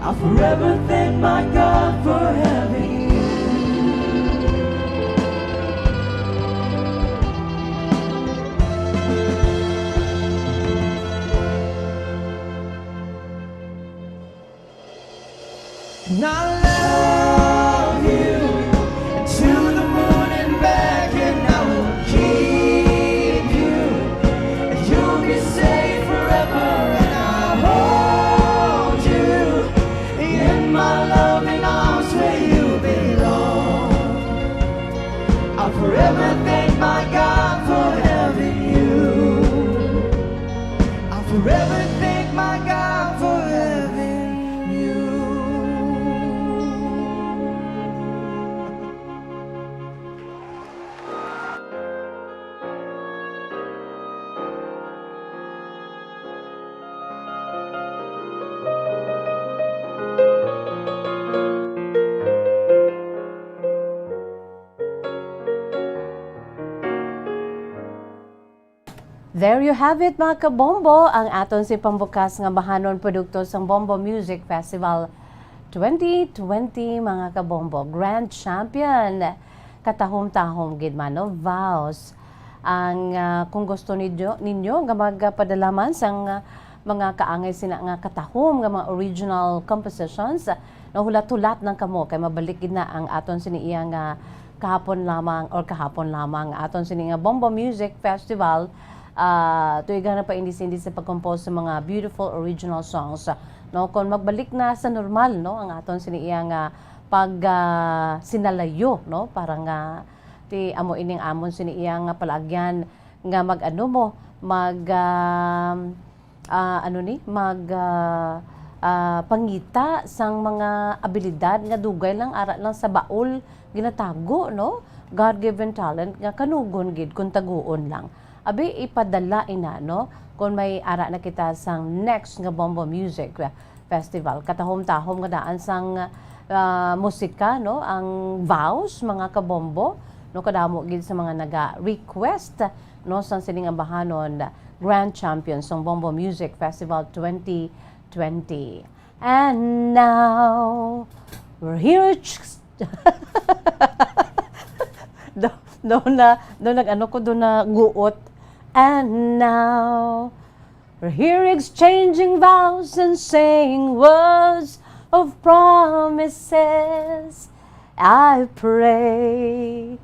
I'll forever thank my God for having you. And I love you, and to the moon and back, and I will keep you, and you'll be safe forever, and I'll hold you in my loving arms where you belong. I'll forever thank my God for having you. I'll forever thank my God for having you. There you have it, mga kabombo, ang aton si pambukas nga bahanon produkto sang Bombo Music Festival twenty twenty, mga kabombo. Grand champion, katahom-tahom gid man, no? Vows. Ang, ah, kung gusto ninyo, ninyo nga magpadala man sang, ah, mga kaangay sina nga katahom nga mga original compositions, no, hulat-hulat lang kamo kay mabalik gid na ang aton sini iya nga kahapon lamang or kahapon lamang aton sini nga Bombo Music Festival. Ah, tuigan na pa indi-indi sa pag-compose sa mga beautiful original songs, no? Kung magbalik na sa normal, no, ang aton sini iya nga pag, ah, sinalayo, no? Para nga ti amo ining amon sini iya nga palagyan nga mag-ano mo, mag, ah, ah, ano ni, mag, ah, ah, pangita sang mga abilidad nga dugay lang ara lang sa baol ginatago, no? God-given talent nga kanugon gid kung taguon lang. Abi, ipadala ina, no? Kung may ara na kita sang next nga Bombo Music Festival. Katahom-tahom nga daan sang, ah, musika, no? Ang vows, mga kabombo, no? Kadamo gid sa mga naga-request, no? Sang sining ambahanon, grand champion sang Bombo Music Festival twenty twenty. And now, we're here. Do, do na, do nag-ano ko, do na guot. And now, we're here exchanging vows and saying words of promises. I pray.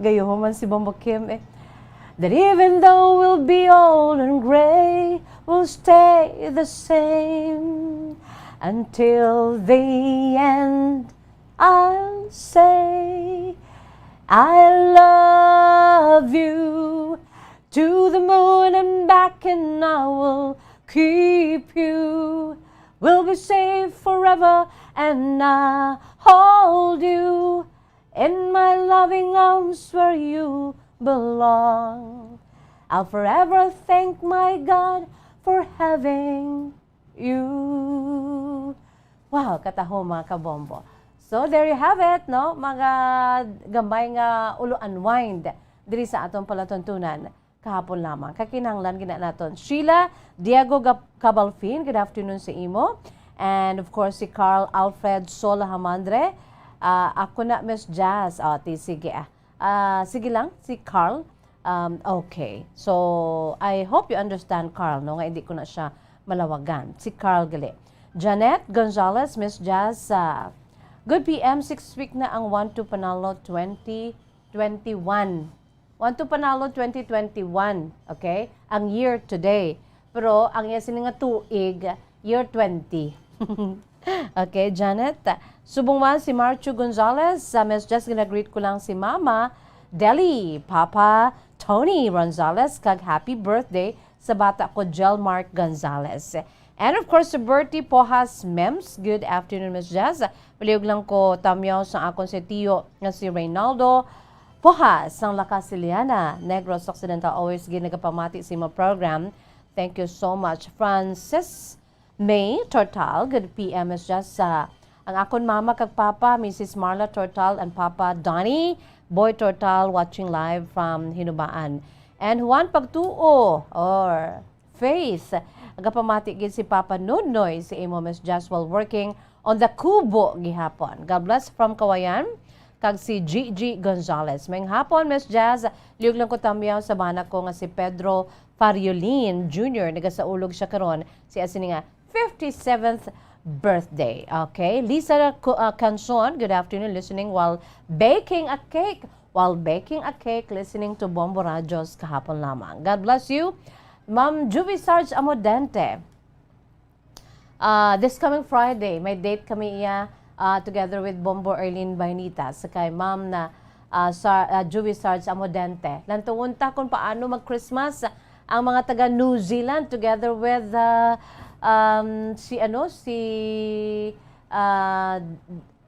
Gayo man si Bombo Kim eh. That even though we'll be old and gray, we'll stay the same until the end. I'll say, "I love you to the moon and back, and I will keep you. We'll be safe forever, and I hold you in my loving arms where you belong. I'll forever thank my God for having you." Wow, katahom, mga kabombo. So, there you have it, no? Mga gamay nga ulo unwind diri sa aton palatuntunan kahapon lamang. Kakinahanglan gina naton. Sheila Diego Gab-, Cabalfin, good afternoon sa imo. And of course, si Carl Alfred Sola Hamandre. Ah, ako na, Miss Jazz. O, ti, sige, ah. Ah, sige lang, si Carl. Um, okay. So, I hope you understand Carl, no, nga hindi ko na siya malawagan. Si Carl gali. Janet Gonzalez, Miss Jazz, ah, good P M, six week na ang One to Panalo twenty twenty-one. One to Panalo twenty twenty-one, okay? Ang year today. Pero ang iya sini nga tuig, year twenty. Okay, Janet. Subong man si Marcho Gonzalez, sa Miss Jazz, ginagreet ko lang si Mama Deli, Papa Tony Gonzalez, kag happy birthday sa bata ko, Jelmark Gonzalez. And of course, si Bertie Pojas Mems. Good afternoon, Miss Jazz. Palihog lang ko tamyaw sa akon si tiyo nga si Reynaldo Pojas sang La Casiliana, Negros Occidental. Always ginagapamati sa imo program. Thank you so much. Francis May Tortal, good P M, Miss Jazz. Sa ang akon mama kag papa, Missus Marla Tortal and Papa Donnie Boy Tortal, watching live from Hinubaan. And Juan Pagtuo, or Faith, nagapamati gid si Papa Nudnoy sa imo, Miss Jazz, while working on the kubo gihapon. God bless from Kawayan, kag si Gigi Gonzalez. Maayong hapon, Miss Jazz. Lihog lang ko tamyaw sa bana ko nga si Pedro Fariolin Junior. Nagasaulog siya karon. Si asini nga fifty-seventh birthday. Okay? Lisa Cu-, uh, Canson, good afternoon, listening while baking a cake. While baking a cake, listening to Bombo Radios kahapon lamang. God bless you. Ma'am Juvie Sarge Amodente. Uh, this coming Friday, may date kami iya, uh, together with Bombo Erlene Bainita, sa kay Ma'am na, uh, Sar-, uh, Juvie Sarge Amodente. Lantungon ta kung paano mag-Christmas ang mga taga New Zealand together with, uh, um, si, ano, si, uh,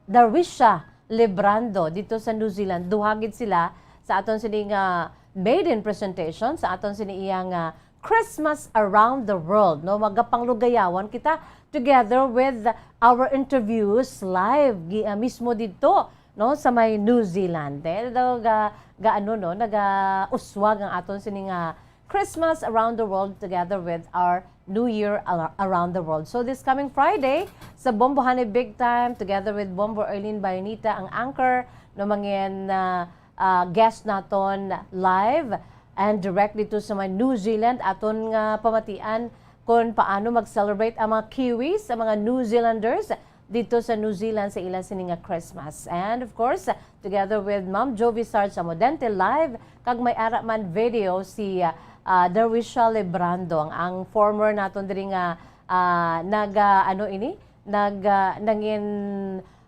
Darwisha Librando dito sa New Zealand. Duha gid sila sa aton sini nga maiden presentation, sa aton sini iya nga Christmas Around the World, no? Magapanglugayawan kita together with our interviews live gi-, ah, mismo dito, no, sa may New Zealand. Eh, daw ga, ga ano, no, nagauswag ang aton sini nga Christmas Around the World together with our New Year Ar- Around the World. So this coming Friday, sa Bombo Honey Big Time, together with Bombo Erlene Bayonita, ang anchor, no, mangin, ah, ah, guest naton live and direct dito sa may New Zealand, aton nga pamatian kung paano mag-celebrate ang mga Kiwis, ang mga New Zealanders dito sa New Zealand sa ila sini nga Christmas. And of course, together with Ma'am Jovi Sarge Amodente live, kag may ara man video si, ah, ah, Derwisha Lebrando, ang, ang former naton diri nga, ah, nag, ah, ano ini? Nag, ah, nangin,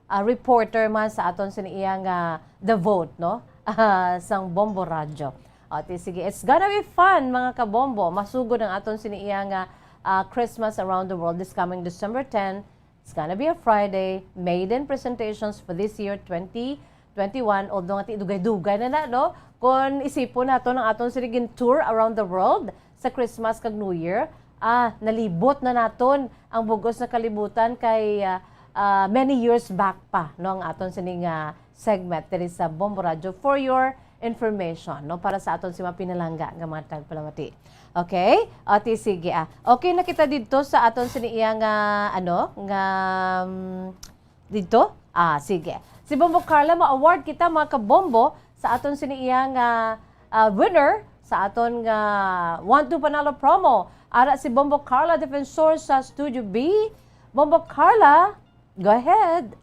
ah, reporter man sa aton sini iya nga The Vote, no? Ah, sang Bombo Radyo. O, ti, sige, it's gonna be fun, mga kabombo. Masugod ang aton sini iya nga, ah, Christmas Around the World this coming December ten. It's gonna be a Friday. Maiden presentations for this year, twenty twenty-one. Although nga ti dugay-dugay na na, no? Kung isipon naton ang aton sini gin tour around the world sa Christmas kag New Year, ah, nalibot na naton ang bugos na kalibutan kay, ah, ah, many years back pa, no, ang aton sini nga segment diri sa Bombo Radyo for your information, no, para sa aton si mga pinalangga nga mga tagpalamati. Okay? O, ti, sige, ah. Okay na kita didto sa aton sini iya nga, ano, nga, mm, didto? Ah, sige. Si Bombo Carla, ma-award kita, mga kabombo, sa aton sini iya nga, ah, winner sa aton nga One Two Panalo promo. Ara si Bombo Carla Defensor sa Studio B. Bombo Carla, go ahead.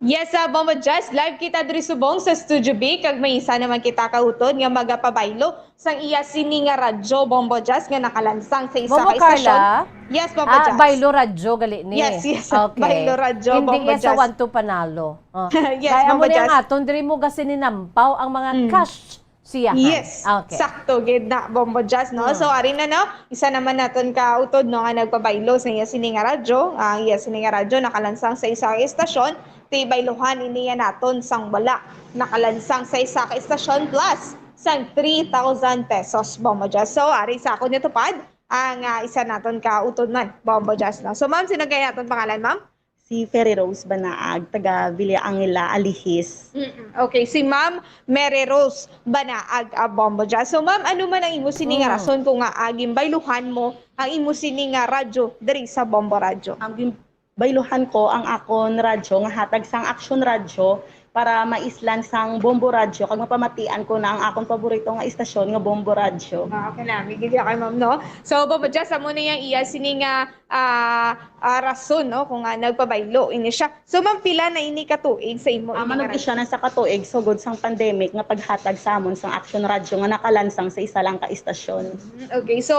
Yes, ah, Bombo Jazz, live kita diri subong sa Studio B, kag may isa naman kita kautod nga magapabaylo sang iya sini nga radyo, Bombo Jazz, nga nakalansang sa isa Bombo ka istasyon. Carla? Yes, Bombo Ah, Jazz. Baylo radyo gali ni. Yes, yes. Okay. Baylo radyo, Hindi Bombo iya sa Jazz. One Two Panalo. Oh. Yes, Kaya Bombo amo na Jazz. Ang aton, diri mo gasininampaw ang mga Mm. cash siya, ha? Yes. Okay. Sakto gid na, Bombo Jazz, no? Mm. So, ari na, no? Isa naman naton ka utod, no, nga nagpabaylo sa iya sini nga radyo. Ang iya sini nga radyo nakalansang sa isa ka istasyon. Ti bayluhan ini ya naton sang wala nakalansang sa isa ka istasyon plus sang three thousand pesos, Bombo Jazz. So, ari sa akon natupad ang, ah, isa naton ka utod man, Bombo Jazz, no? So, ma'am, sino kaya aton pangalan, ma'am? Si Ferry Rose Banaag, taga Villa Angela, Alihis. Mm-mm. Okay, si Ma'am Mary Rose Banaag, ah, Bombo Jazz. So, ma'am, ano man ang imo sini nga Mm. rason kung nga, ah, ginbayluhan mo ang imo sini nga radyo diri sa Bombo Radyo? Ang gin-, bayluhan ko ang akon radyo nga hatag sang Action Radyo para maislan sang Bombo Radyo kag mapamatian ko na ang akon paborito nga istasyon nga Bombo Radyo. Ah, okay na, may gidya kay ma'am, no? So, Bombo Jazz, amo na yang iya sini nga, ah, ah, rason, no, kung, ah, nagpabaylo ini siya. So, ma'am, pila na ini ka tuig sa imo Ah, ini nga manugid siya radyo? Na sa katuig, sugod sang pandemic nga paghatag sa amon sang Action Radyo nga nakalansang sa isa lang ka istasyon. Mm, okay. So,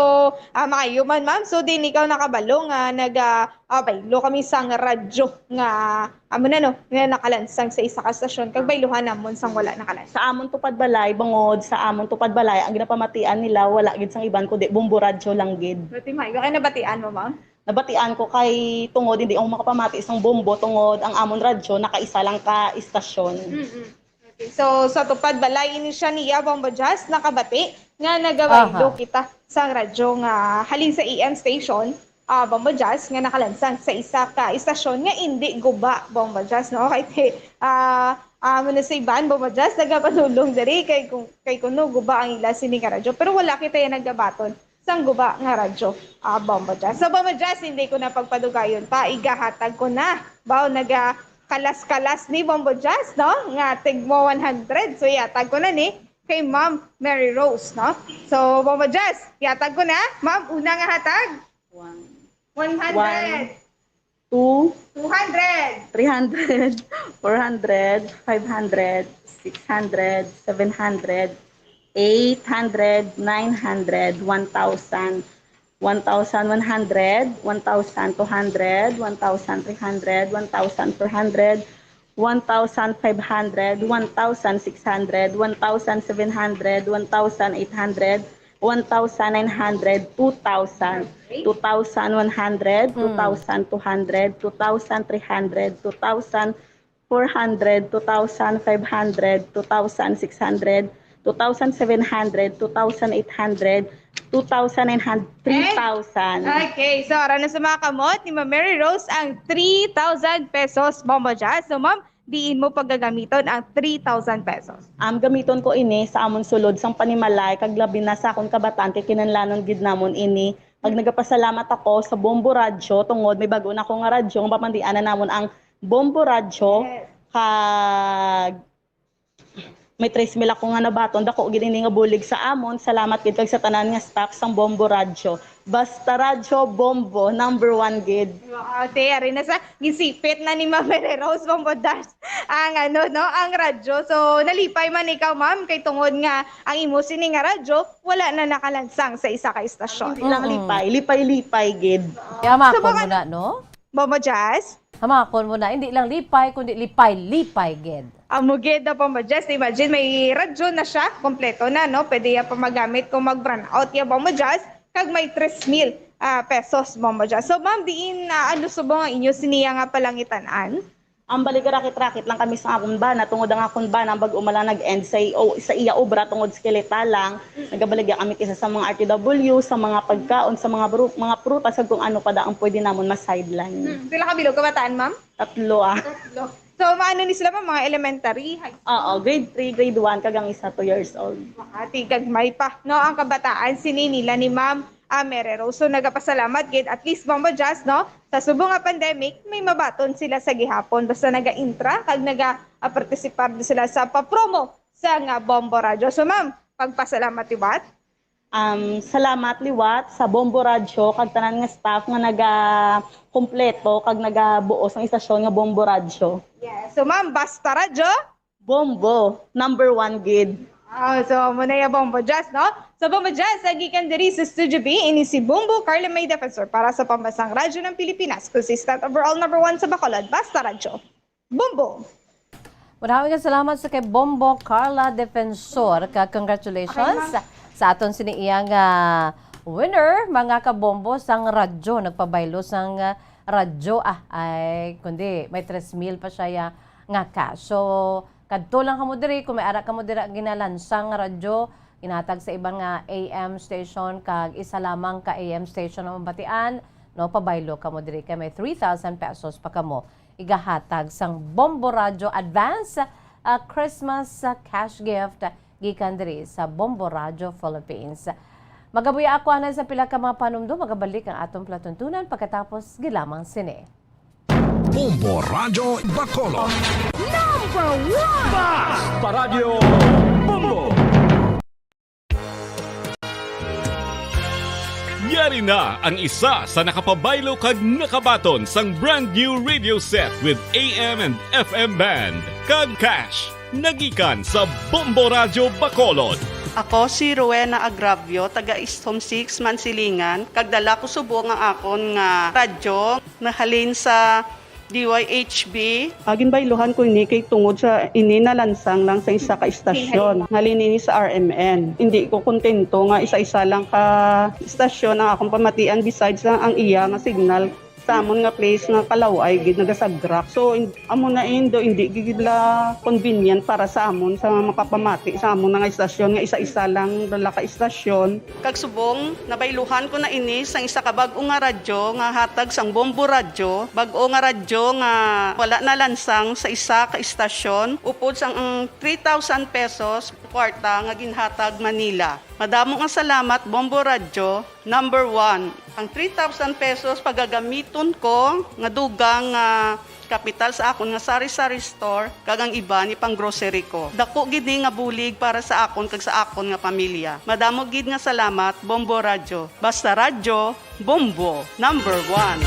ah, maayo man, ma'am. So, din ikaw nakabalo nga nag, ah, ah, baylo kami sang radyo nga, amo na, no, nga nakalansang sa isa ka stasyon, kag bayluhan namon sang wala nakalansang. Sa amon tupad balay, bangod sa amon tupad balay, ang ginapamatian nila, wala gid sang iban kundi Bombo Radyo lang gid. Pati maayo kay nabatian mo, ma'am? Nabatian ko kay tungod hindi ako makapamati sang Bombo, tungod ang amon radyo nakaisa lang ka istasyon. Mm-mm. Okay. So, sa tupad balay ini siya niya, Bombo Jazz, nakabati nga nagabaylo Aha. kita sa radyo nga halin sa A M station, ah, Bombo Jazz, nga nakalansang sa isa ka istasyon nga indi guba, Bombo Jazz, no? Kay ti-, ah, ah, muna sa iban, Bombo Jazz, nagapadulong diri kay kung, kay kuno guba ang ila sini nga radyo. Pero wala kita yan nagabaton sang guba nga radyo, ah, Bombo Jazz. So, Bombo Jazz, hindi ko na pagpadugayon pa. Igahatag ko na. Baw, naga kalas-kalas ni Bombo Jazz, no? Nga tigmo one hundred. So, ihatag ko na ni kay Ma'am Mary Rose, no? So, Bombo Jazz, ihatag ko na. Ma'am, una nga hatag. One. One hundred. One. Two. Two hundred. Three hundred. Four hundred. Five hundred. Six hundred. Seven hundred. Eight hundred. Nine hundred. One thousand. One thousand one hundred, one thousand two hundred, one thousand three hundred, one thousand four hundred, one thousand five hundred, one thousand six hundred, one thousand seven hundred, one thousand eight hundred, one thousand nine hundred, two thousand, Okay. two thousand one hundred, Mm. two thousand two hundred, two thousand three hundred, two thousand four hundred, two thousand five hundred, two thousand six hundred, two thousand seven hundred, two thousand eight hundred, two thousand nine hundred, Eh? three thousand. Okay, so, ara na sa mga kamot ni Ma'am Mary Rose ang three thousand pesos, Bombo Jazz. So, ma'am, Diin mo pagagamiton ang three thousand pesos? Am, gamiton ko ini sa amon sulod sang panimalay, kag labi na sa akon kabataan, kay kinahanglanon gid namon ini. Kag nagapasalamat ako sa Bombo Radyo tungod may bag-o na ako nga radyo nga papandianan namon ang Bombo Radyo. Yes. Kag may tres mil ako nga nabaton, dako gid ini nga bulig sa amon. Salamat gid kag sa tanan nga staff sang Bombo Radyo. Basta Radyo Bombo, number one gid. Wow, te, ari na sa gisipit na ni Ma'am Mary Rose, Bombo Jazz, ang ano, no, ang radyo. So, nalipay man ikaw, ma'am, kay tungod nga ang imo sini nga radyo wala na nakalansang sa isa ka istasyon. Hindi lang Mm. lipay, lipay-lipay gid. Kaya So, makon mga mo na, no? Bombo Jazz? Hamakon mo na, hindi lang lipay, kundi lipay-lipay gid. Amo gid, no, Bombo Jazz. Imagine, may radyo na siya, kompleto na, no? Pwede ya pa magamit kung mag-brownout ya, Bombo Jazz. Kag may tres mil, ah, pesos, Bombo Jazz. So, ma'am, diin, ah, ano subong ang inyo siniya nga palangitan-an? Ang bali ka rakit-rakit lang kami sa akon bana, tungod ang akon bana, bag-o man lang nag-end sa, i-, o, sa iya obra, tungod skeletal lang. Nagabaligya kami kisa sa mga R T W, sa mga pagkaon, sa mga bru-, mga prutas, kag kung ano pa da ang pwede namon ma-sideline. Hmm, pila ka bilog kabataan, ma'am? Tatlo, ah. Tatlo. So, maano ni sila, ma'am? Mga elementary, high school? Oo, grade three, grade one, kag ang isa, two years old. Makati, gagmay pa, no? Ang kabataan, sini nila ni Ma'am, ah, Mere Rose. So, nagapasalamat gid, at least, Bombo Jazz, no? Sa subong nga pandemic, may mabaton sila sa gihapon. Basta naga-intra, kag naga-, ah, participar din sila sa pa-promo sa nga Bombo Radyo. So, ma'am, pagpasalamat liwat. Um, salamat liwat sa Bombo Radyo kag tanan nga staff nga naga-kompleto kag nagabuo sang istasyon nga Bombo Radyo. Yes. So, ma'am, basta radyo? Bombo, number one gid. Ah, so, amo na ya, Bombo Jazz, no? So, Bombo Jazz, ang gikan diri sa Studio B, ini si Bombo Carla May Defensor para sa Pambansang Radyo ng Pilipinas, consistent overall number one sa Bacolod, basta radyo. Bombo! Maraming salamat sa kay Bombo Carla Defensor. Ka-, congratulations Okay, ma'am. sa aton sini iyang, ah, winner, mga kabombo, sang radyo. Nagpabaylo sang, ah, radyo. Ah, ay, kundi may tres mil pa siya ya nga cash. So, kadto lang kamo diri, kung may ara kamo dira ginalansang nga radyo, ginatag sa iban nga A M station, kag isa lamang ka A M station ang mabatian, no, pabaylo kamo diri, kay may three thousand pesos pa kamo igahatag sang Bombo Radyo Advance, ah, Christmas, ah, cash gift gikan diri sa Bombo Radyo Philippines. Magabuya ako anay sa pila ka mga panumdom, magabalik ang atong palatuntunan pagkatapos gilamang sini. Bombo Radyo Bacolod. Number one! Basta Radyo Bombo! Yari na ang isa sa nakapabaylo kag nakabaton sang brand new radio set with A M and F M band kag cash. Nagikan sa Bombo Radyo Bacolod. Ako si Rowena Agravio, taga East Home six, Mansilingan, kag dala ko subong ang akon nga radyo nahalin sa D Y H B. Ah, ginbayluhan ko ini kay tungod sa ini nalansang lang sa isa ka istasyon. Halin ini sa R M N. Hindi ko kontento nga isa-isa lang ka istasyon ang akong pamatian besides lang ang iya nga signal sa amon nga place nga kalaw-ay gid nagasagrak. So, in-, amo na indo, hindi gid la convenient para sa amon sa makapamati sa amon nga istasyon nga isa-isa lang dala ka istasyon. Kag subong, nabayluhan ko na ini sang isa ka bag-o nga radyo nga hatag sang Bombo Radyo, bag-o nga radyo nga wala nalansang sa isa ka istasyon, upod sang ang three thousand pesos kwarta nga ginhatag man nila. Madamo nga salamat, Bombo Radyo, number one. Ang three thousand pesos pagagamiton ko nga dugang nga kapital sa akon nga sari-sari store kag ang iban ipang-grocery ko. Dako gid ni nga bulig para sa akon kag sa akon nga pamilya. Madamo gid nga salamat, Bombo Radyo. Basta Radyo, Bombo, number one.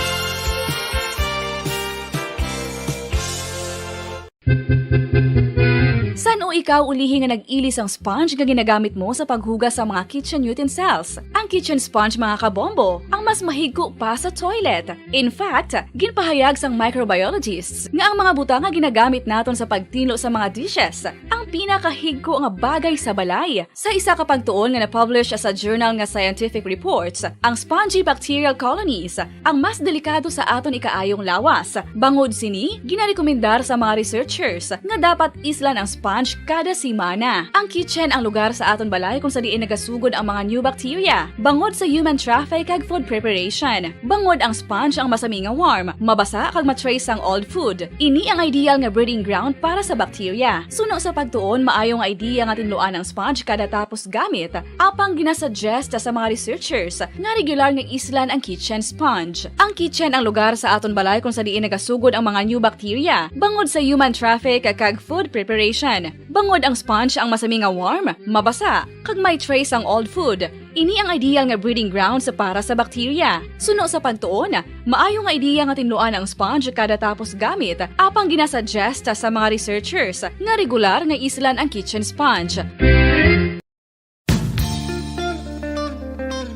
San-o ikaw ulihi nga nag-ili sang sponge nga ginagamit mo sa paghugas sa mga kitchen utensils? Ang kitchen sponge, mga kabombo, ang mas mahigko pa sa toilet. In fact, ginpahayag sang microbiologists nga ang mga butang nga ginagamit naton sa pagtinlo sa mga dishes, ang pinakahigko nga bagay sa balay. Sa isa ka pagtuon nga na-publish sa journal nga Scientific Reports, ang spongy bacterial colonies ang mas delikado sa aton ikaayong lawas. Bangod sini, ginarekomendar sa mga researchers nga dapat islan ang sponge kada semana. Ang kitchen ang lugar sa aton balay kung sa diin nagasugod ang mga new bacteria. Bangod sa human traffic kag food preparation, bangod ang sponge ang masami nga warm, mabasa kag ma-trace sang old food. Ini ang ideal nga breeding ground para sa bacteria. Suno sa pagtuon, maayo nga idea nga tinluan ang sponge kada tapos gamit, apang ginasuggest sa mga researchers nga regular nga islan ang kitchen sponge. Ang kitchen ang lugar sa aton balay kung sa diin nagasugod ang mga new bacteria, bangod sa human traffic kag food preparation. Bangod ang sponge ang masami nga warm, mabasa, kag may trace ang old food, ini ang ideal nga breeding grounds para sa bacteria. Suno sa pagtuon, maayo nga ideya nga tinluan ang sponge kada tapos gamit, apang ginasuggest sa mga researchers nga regular nga islan ang kitchen sponge.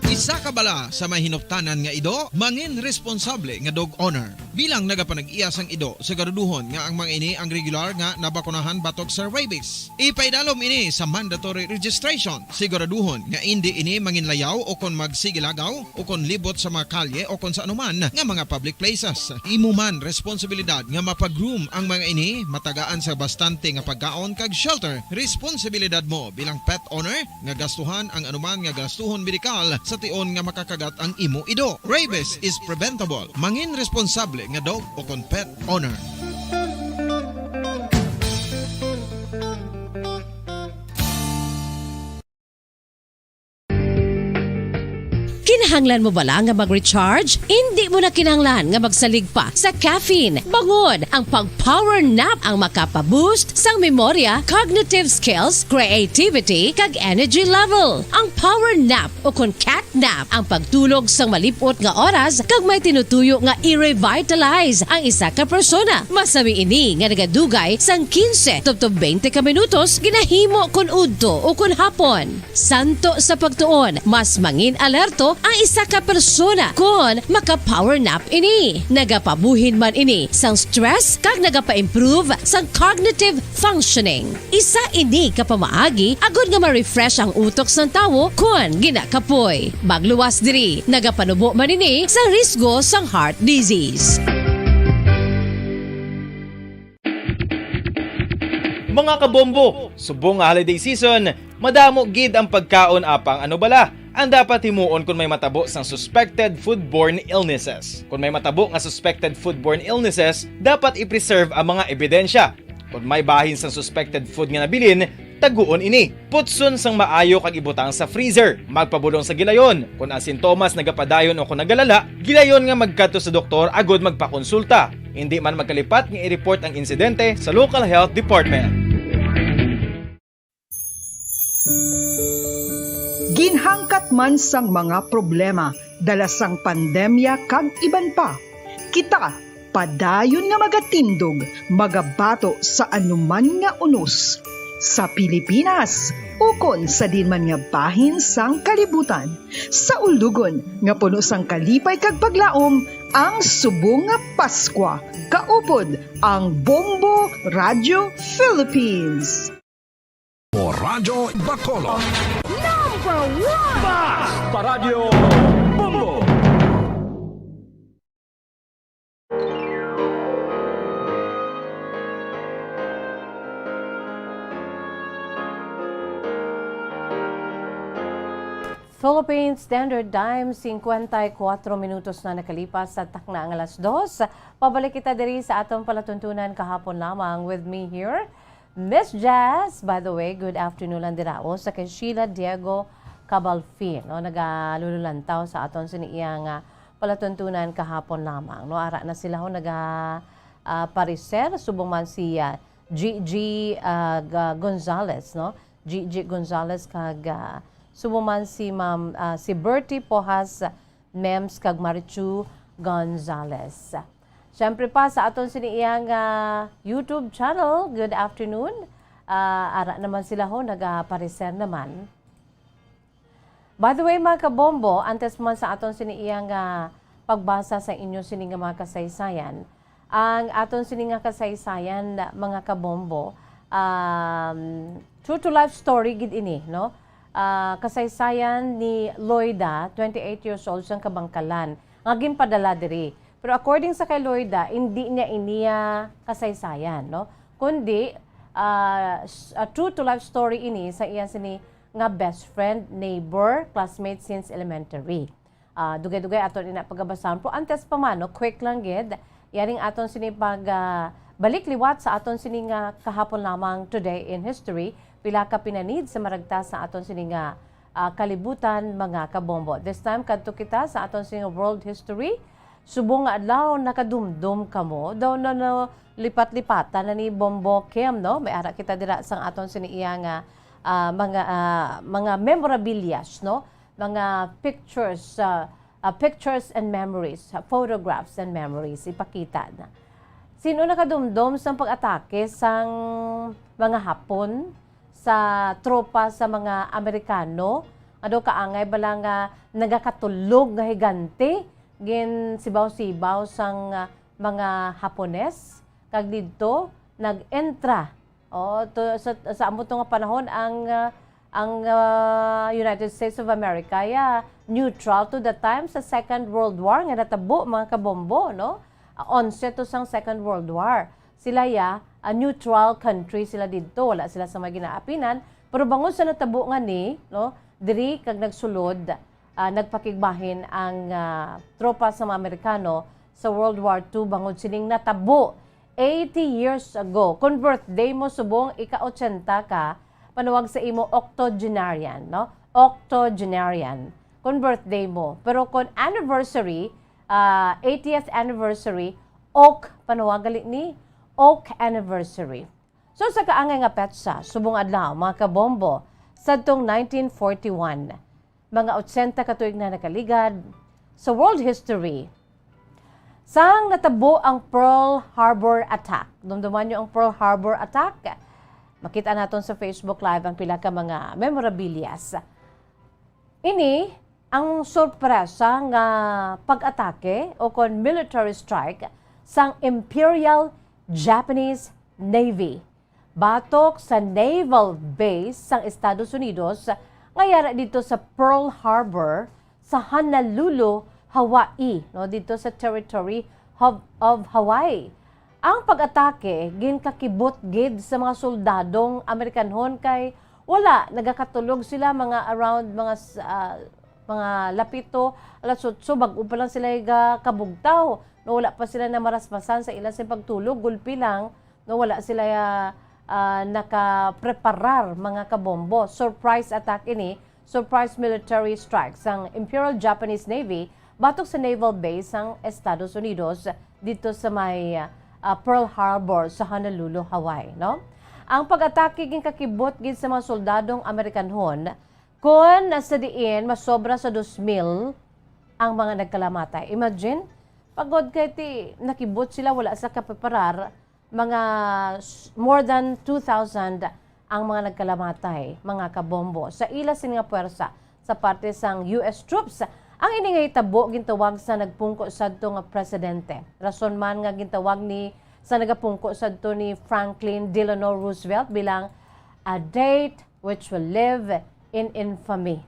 Isa ka bala sa may hinuptanan nga ido, mangin responsable nga dog owner. Bilang nagapanag-iya sang ido, siguraduhon nga ang mga ini ang regular nga nabakunahan batok sa rabies. Ipaidalom ini sa mandatory registration. Siguraduhon nga indi ini manginlayaw o kon magsigilagaw o kon libot sa mga kalye o kon sa anuman nga mga public places. Imo man responsibilidad nga mapa-groom ang mga ini, matagaan sa bastante nga pagkaon kag shelter. Responsibilidad mo bilang pet owner nga gastuhan ang anuman nga gastuhon medikal sa tion nga makakagat ang imo ido. Rabies is preventable. Mangin responsable nga dog o kon pet owner. Kinahanglan mo bala nga mag-recharge? Indi mo na kinahanglan nga magsalig pa sa caffeine. Bangod ang pag-power nap ang makapa-boost sang memorya, cognitive skills, creativity, kag energy level. Ang power nap o kon cat nap ang pagtulog sang malip-ot nga oras kag may tinutuyo nga i-revitalize ang isa ka persona. Masami ini nga nagadugay sang quince tubtob twenty ka minutos, ginahimo kon udto o kon hapon. Santo sa pagtuon, mas mangin alerto ang isa ka persona kon maka-power nap ini. Nagapabuhin man ini sang stress kag nagapa-improve sang cognitive functioning. Isa ini ka pamaagi agod nga ma-refresh ang utok sang tawo kon ginakapoy. Magluwas diri, nagapanubo man ini sa risgo sang heart disease. Mga kabombo, subong nga holiday season, madamo gid ang pagkaon, apang ano bala ang dapat himuon kon may matabo sang suspected foodborne illnesses? Kon may matabo nga suspected foodborne illnesses, dapat i-preserve ang mga ebidensya. Kon may bahin sang suspected food nga nabilin, taguon ini. Putson sang maayo kag ibutang sa freezer. Magpabulong sa gilayon. Kon ang sintomas nagapadayon o kon nagalala, gilayon nga magkadto sa doktor agod magpakonsulta. Indi man magkalipat nga i-report ang insidente sa local health department. Ginhangkat man sang mga problema dala sang pandemya kag iban pa, kita padayon nga magatindog, magabato sa anuman nga unos sa Pilipinas ukon sa diin man nga bahin sang kalibutan. Sa ulugon nga puno sang kalipay kag paglaom, ang subong nga Paskwa, kaupod ang Bombo Radio Philippines. O Radyo Bacolod. Number one! Basta Radyo Bombo! Philippine Standard Time, singkwenta y kuwatro minutos na nakalipas sa takna nga alas dos. Pabalik kita diri sa aton palatuntunan kahapon lamang. With me here, Miss Jazz. By the way, good afternoon lang dira o sa kay Sheila Diego Cabalfin, no? Nagalululantaw sa aton sini iya nga palatuntunan kahapon lamang, no? Ara na sila ho naga, ah, pareser, subong man si, ah, Gigi, ah, Ga-, Gonzales, no? Gigi Gonzales kag, ah, subong man si Ma'am, ah, si Bertie Pojas Mems kag Marichu Gonzales. Siyempre pa sa aton sini iyang, ah, YouTube channel, good afternoon. Ah, ara naman sila ho, nagapareser naman. By the way, mga kabombo, antes man sa aton sini iyang, ah, pagbasa sa inyo sini nga mga kasaysayan, ang aton sini nga kasaysayan, mga kabombo, Um, true to life story gid ini, no? Ah, kasaysayan ni Loida, twenty-eight years old, sang Kabangkalan, nga ginpadala diri. Pero according sa kay Loida, hindi niya iniya kasaysayan, no? Kundi, ah, s-, a true to life story ini sa iya sini nga best friend, neighbor, classmate since elementary. Ah, dugay-dugay aton ina pagabasahon. Pero antes pa man, no, quick lang gid, yaring aton sini pag, ah, balik liwat sa aton sini nga kahapon lamang, Today in History, pila ka pinanid sa maragtas sa aton sini nga, ah, kalibutan, mga kabombo. This time, kadto kita sa aton sini nga world history. Subong nga adlaw, nakadumdom kamo. Daw na, na lipat-lipatan na ni Bombo Kim, no? May ara kita dira sang aton sini iya nga, ah, mga, ah, mga memorabilias, no? Mga pictures, ah, ah, pictures and memories, ah, photographs and memories, ipakita na. Sino nakadumdom sang pag-atake sang mga Hapon sa tropa sa mga Amerikano? Ano kaangay bala nga nagakatulog nga higante ginsibaw-sibaw sang, ah, mga Hapones, kag didto nag-entra. Oh, to, sa, sa amo to nga panahon, ang, ah, ang, ah, United States of America, ya, neutral to the time sa Second World War nga natabo, mga kabombo, no? Ah, onse to sang Second World War. Sila, ya, a neutral country sila didto, wala sila sa may ginaapinan, pero bangod sa natabo nga ni, no, diri kag nagsulod, ah, nagpakigbahin ang, ah, tropa sa mga Amerikano sa World War Two bangod sining natabo eighty years ago. Kung birthday mo, subong ika-ochenta ka, panuwag sa imo octogenarian, no? Octogenarian. Kung birthday mo. Pero kung anniversary, ah, eightieth anniversary, oak, panuwag gali ni, oak anniversary. So, sa kaangay nga petsa, subong adlaw, mga kabombo, sadtong nineteen forty-one, mga ochenta ka tuig na nakaligad, sa world history, sang natabo ang Pearl Harbor attack. Dumduman niyo ang Pearl Harbor attack? Makita naton sa Facebook Live ang pila ka mga memorabilias. Ini ang sorpresa nga pag-atake o kon military strike sang Imperial Japanese Navy batok sa naval base sang Estados Unidos nga yara didto sa Pearl Harbor sa Honolulu, Hawaii, no, didto sa territory of, of Hawaii. Ang pag-atake ginkakibot gid sa mga soldadong Amerikanhon kay wala nagakatulog sila, mga around mga s-, ah, mga lapito alas otso, bag-o pa lang sila ga-, kabugtaw, no, wala pa sila namaraspasan sa ila sa pagtulog, gulpi lang, no, wala sila, ah, ah, nakapreparar, mga kabombo. Surprise attack ini, surprise military strike sang Imperial Japanese Navy batok sa naval base sang Estados Unidos dito sa may, ah, Pearl Harbor sa Honolulu, Hawaii, no? Ang pag-atake ginkakibot gid sa mga soldadong Amerikanhon, kon sa diin masobra sa dos mil ang mga nagkalamatay. Imagine, pagod kay ti nakibot sila, wala sa kapreparar, mga s-, more than two thousand ang mga nagkalamatay, mga kabombo, sa ila sini nga puwersa sa parte sang U S troops. Ang ini nga hitabo gintawag sa nagpungko sadto nga presidente. Rason man nga gintawag ni sa nagapungko sadto ni Franklin Delano Roosevelt bilang a date which will live in infamy.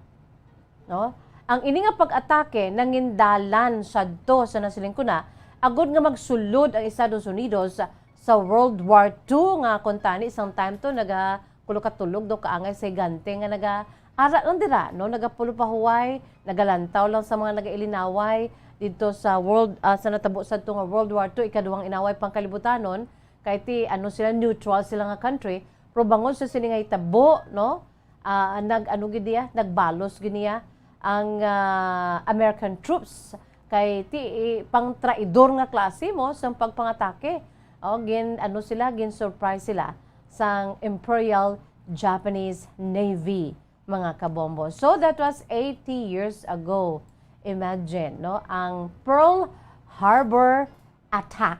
No? Ang ini nga pag-atake nangindalan sadto sa nasiling ko na, agud nga magsulod ang Estados Unidos sa World War Two, nga kuntani sang time to naga kulo ka tulog daw kaangay sa higante nga naga ara lang dira, no? Nagapulo pa huway, nagalantaw lang sa mga nagailinaway dito sa world, ah, sa natabo sadto nga World War Two, ikaduhang inaway pangkalibutanon, kay ti ano sila, neutral sila nga country, pero bangod sa sini nga hitabo, no? Ah, nag-ano gid niya, nagbalos gid niya ang, ah, American troops kay ti, pang traidor nga klase mo sa pagpangatake. O, gin, ano sila, gin surprise sila sang Imperial Japanese Navy, mga kabombo. So, that was eighty years ago. Imagine, no? Ang Pearl Harbor attack.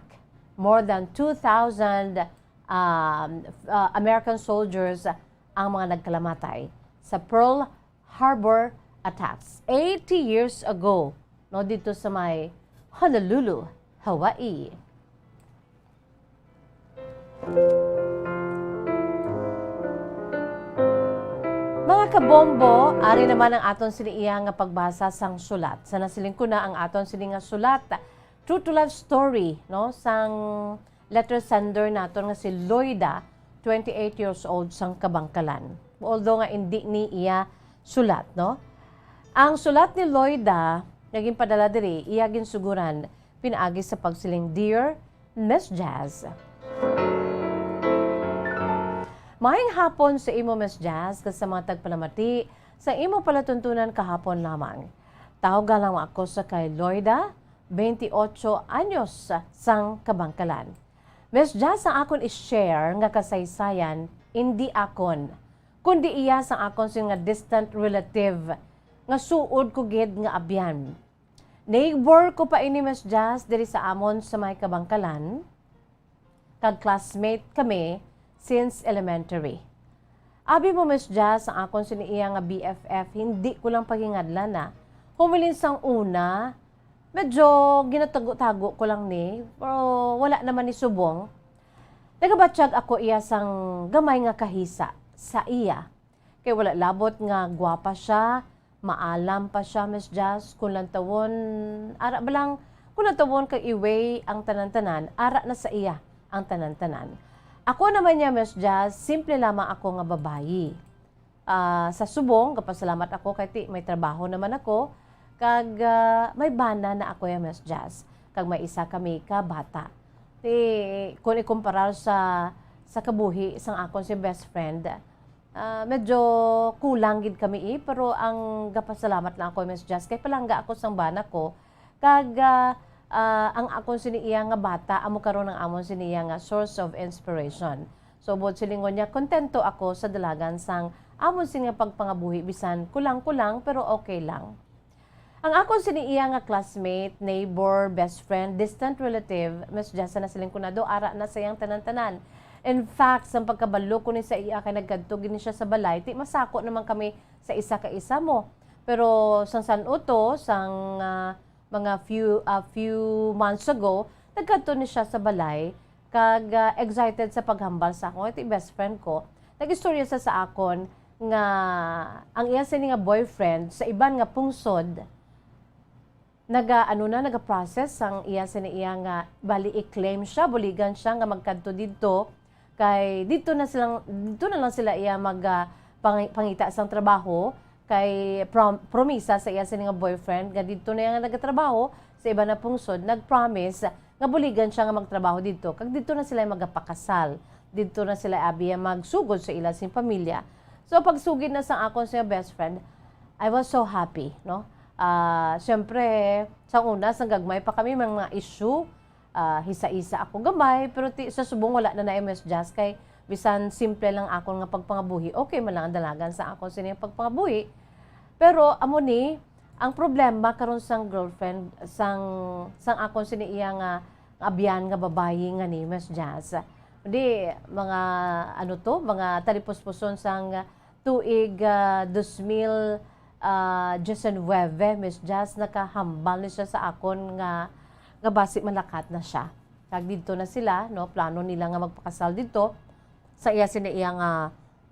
More than two thousand, um, uh, American soldiers ang mga nagkalamatay sa Pearl Harbor attacks eighty years ago, no, dito sa may Honolulu, Hawaii. Kabombo, ari naman ang aton sini iya nga pagbasa sang sulat. Sa nasiling ko na ang aton sini nga sulat, true to life story, no, sang letter sender naton nga si Loida, twenty-eight years old, sang Kabangkalan. Although nga indi ni iya sulat, no? Ang sulat ni Loida nga ginpadala diri, iya ginsuguran pinaagi sa pagsiling, "Dear Miss Jazz." Maayong hapon sa imo, Miss Jazz, kag sa mga tagpalamati sa imo palatuntunan kahapon lamang. Tawga lang ako sa kay Loida, twenty-eight anyos, sang Kabangkalan. Miss Jazz, ang akon i-share nga kasaysayan, indi akon, kundi iya sang akon sini nga distant relative nga suod ko gid nga abyan. Neighbor ko pa ini, Miss Jazz, diri sa amon sa may Kabangkalan, kag classmate kami since elementary. Abi mo, Miss Jazz, ang akon sini iya nga B F F, hindi ko lang paghingadlan na. Humiling sang una, medyo ginatago-tago ko lang ni, pero wala naman ni subong. Nagabatyag ako iya sang gamay nga kahisa sa iya. Kay wala labot nga gwapa siya, maalam pa siya, Miss Jazz, kung lantawon, ara ba lang, kung lantawon kag i-weigh ang tanan-tanan, ara na sa iya ang tanan-tanan. Ako naman niya, Miss Jazz, simple lamang ako nga babayi. Ah, sa subong, gapasalamat ako kay ti may trabaho naman ako, kag, ah, may bana na ako ya, Miss Jazz, kag may isa kami ka bata. Ti, kung ikumparar sa, sa kabuhi sang akon si best friend, ah, medyo kulang gid kami, eh, pero ang gapasalamat lang ako, Miss Jazz, kay palangga ako sang bana ko, kag, ah, ah, ang akon sini iya nga bata, amo karon ang amon sini iya nga source of inspiration. So, buot silingon niya, kontento ako sa dalagan sang amon sini nga pagpangabuhi, bisan kulang-kulang, pero okay lang. Ang akon sini iya nga classmate, neighbor, best friend, distant relative, Miss Jazz, sa nasiling ko na do, ara na sa iyang tanan-tanan. In fact, sang pagkabalo ko ni sa iya kay nagkadto gid ni siya sa balay, ti masako naman kami sa isa ka isa mo. Pero sang san-o to, sang, ah, mga few, a few months ago, nagkadto ni siya sa balay, kag, ah, excited sa paghambal sa akon. Ito yung best friend ko. Nag-istorya siya sa akon nga ang iya sini nga boyfriend sa iban nga pungsod, naga, ano na, naga-process ang iya sini iya nga, bali, i-claim siya, buligan siya nga magkadto didto, kay didto na silang, didto na lang sila iya mag, ah, pangi-, pangita sang trabaho, kay prom-, promisa sa iya sini nga boyfriend nga didto na iya nga nagatrabaho sa iba na pungsod, nag-promise nga buligan siya nga magtrabaho didto, kag didto na sila magapakasal, didto na sila abi magsugod sa ila sing pamilya. So, pagsugid na sa akon sa best friend, I was so happy, no? Ah, siyempre, sa una, sa gagmay pa kami, may mga issue, ah, hisa-hisa ako gamay, pero ti, sa subong wala na na Miss Jazz, kay bisan simple lang akon nga pagpangabuhi, okay man lang ang dalagan sa akon sini nga pagpangabuhi. Pero amo ni ang problema karon sang girlfriend sang, sang akon sini iya nga, nga abyan nga babayi nga ni Miss Jazz. Di, mga, ano to, mga talipuspuson sang tuig, ah, dos mil, ah, diecinuebe, Miss Jazz, nakahambal ni siya sa akon nga, nga basi malakat na siya. Kag didto na sila, no, plano nila nga magpakasal didto sa iya sini iya nga,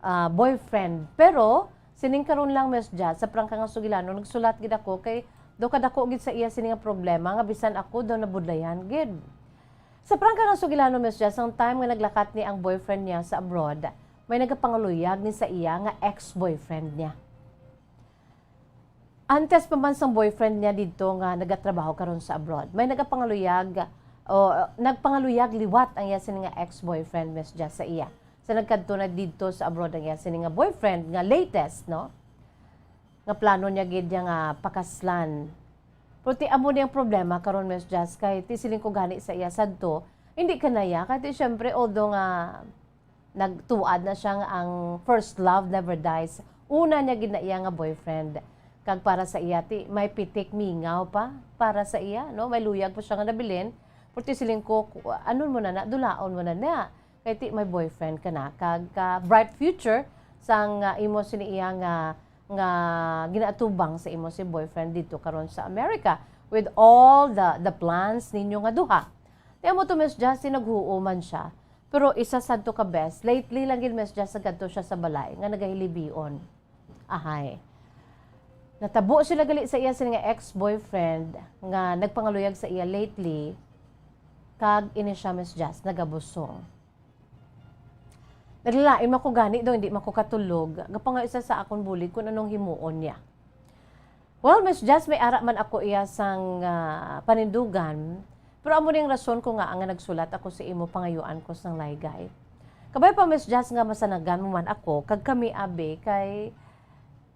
ah, boyfriend. Pero sining karon lang, Miss Jazz, sa prangka nga sugilanon, nagsulat gid ako kay do kadako gid sa iya sini nga problema nga bisan ako daw nabudlayan gid. Sa prangka nga sugilanon, Miss Jazz, ang time nga naglakat ni ang boyfriend niya sa abroad, may nagapangaluyag ni sa iya nga ex-boyfriend niya. Antes pa man sang boyfriend niya didto nga nagatrabaho karon sa abroad, may nagapangaluyag, o, nagpangaluyag liwat ang iya sini nga ex-boyfriend, Miss Jazz, sa iya. Sa nagkadto na didto sa abroad ang iya sini nga boyfriend nga latest, no? Nga plano niya gid niya nga pakaslan. Pero ti amo ni ang problema karon, Miss Jazz, kay ti siling ko gani sa iya sadto, hindi kanaya, kay ti syempre, although nga nagtuad na siya nga ang first love never dies, una niya gid na iya nga boyfriend. Kag para sa iya, ti may pitik mingaw pa para sa iya, no? May luyag pa siya nga nabilin. Pero ti siling ko, ku-, anon mo na na, dulaon mo na na. Kay ti may boyfriend ka na, kag ka bright future sang, ah, imo sini iya nga, nga ginaatubang sa imo si boyfriend didto karon sa America with all the, the plans ninyo nga duha. Ti amo to, Miss Jazz, naghuo man siya. Pero isa sadto ka bes, lately lang gid, Miss Jazz, nagkadto siya sa balay nga nagahilibion. Ahay. Natabo sila gali sa iya sini nga ex-boyfriend nga nagpangaluyag sa iya lately, kag ini siya, Miss Jazz, nagabusong. Naglalain man ko gani daw, hindi man ko katulog. Gapangayo sa akon bulig kung anong himuon niya. Well, Miss Jazz, may ara man ako iya sang, ah, panindugan, pero amo ning rason ko nga nga nagsulat ako sa imo, pangayuan ko sang laygay. Kabay pa, Miss Jazz, nga masanagan mo man ako, kag kami, abi, kay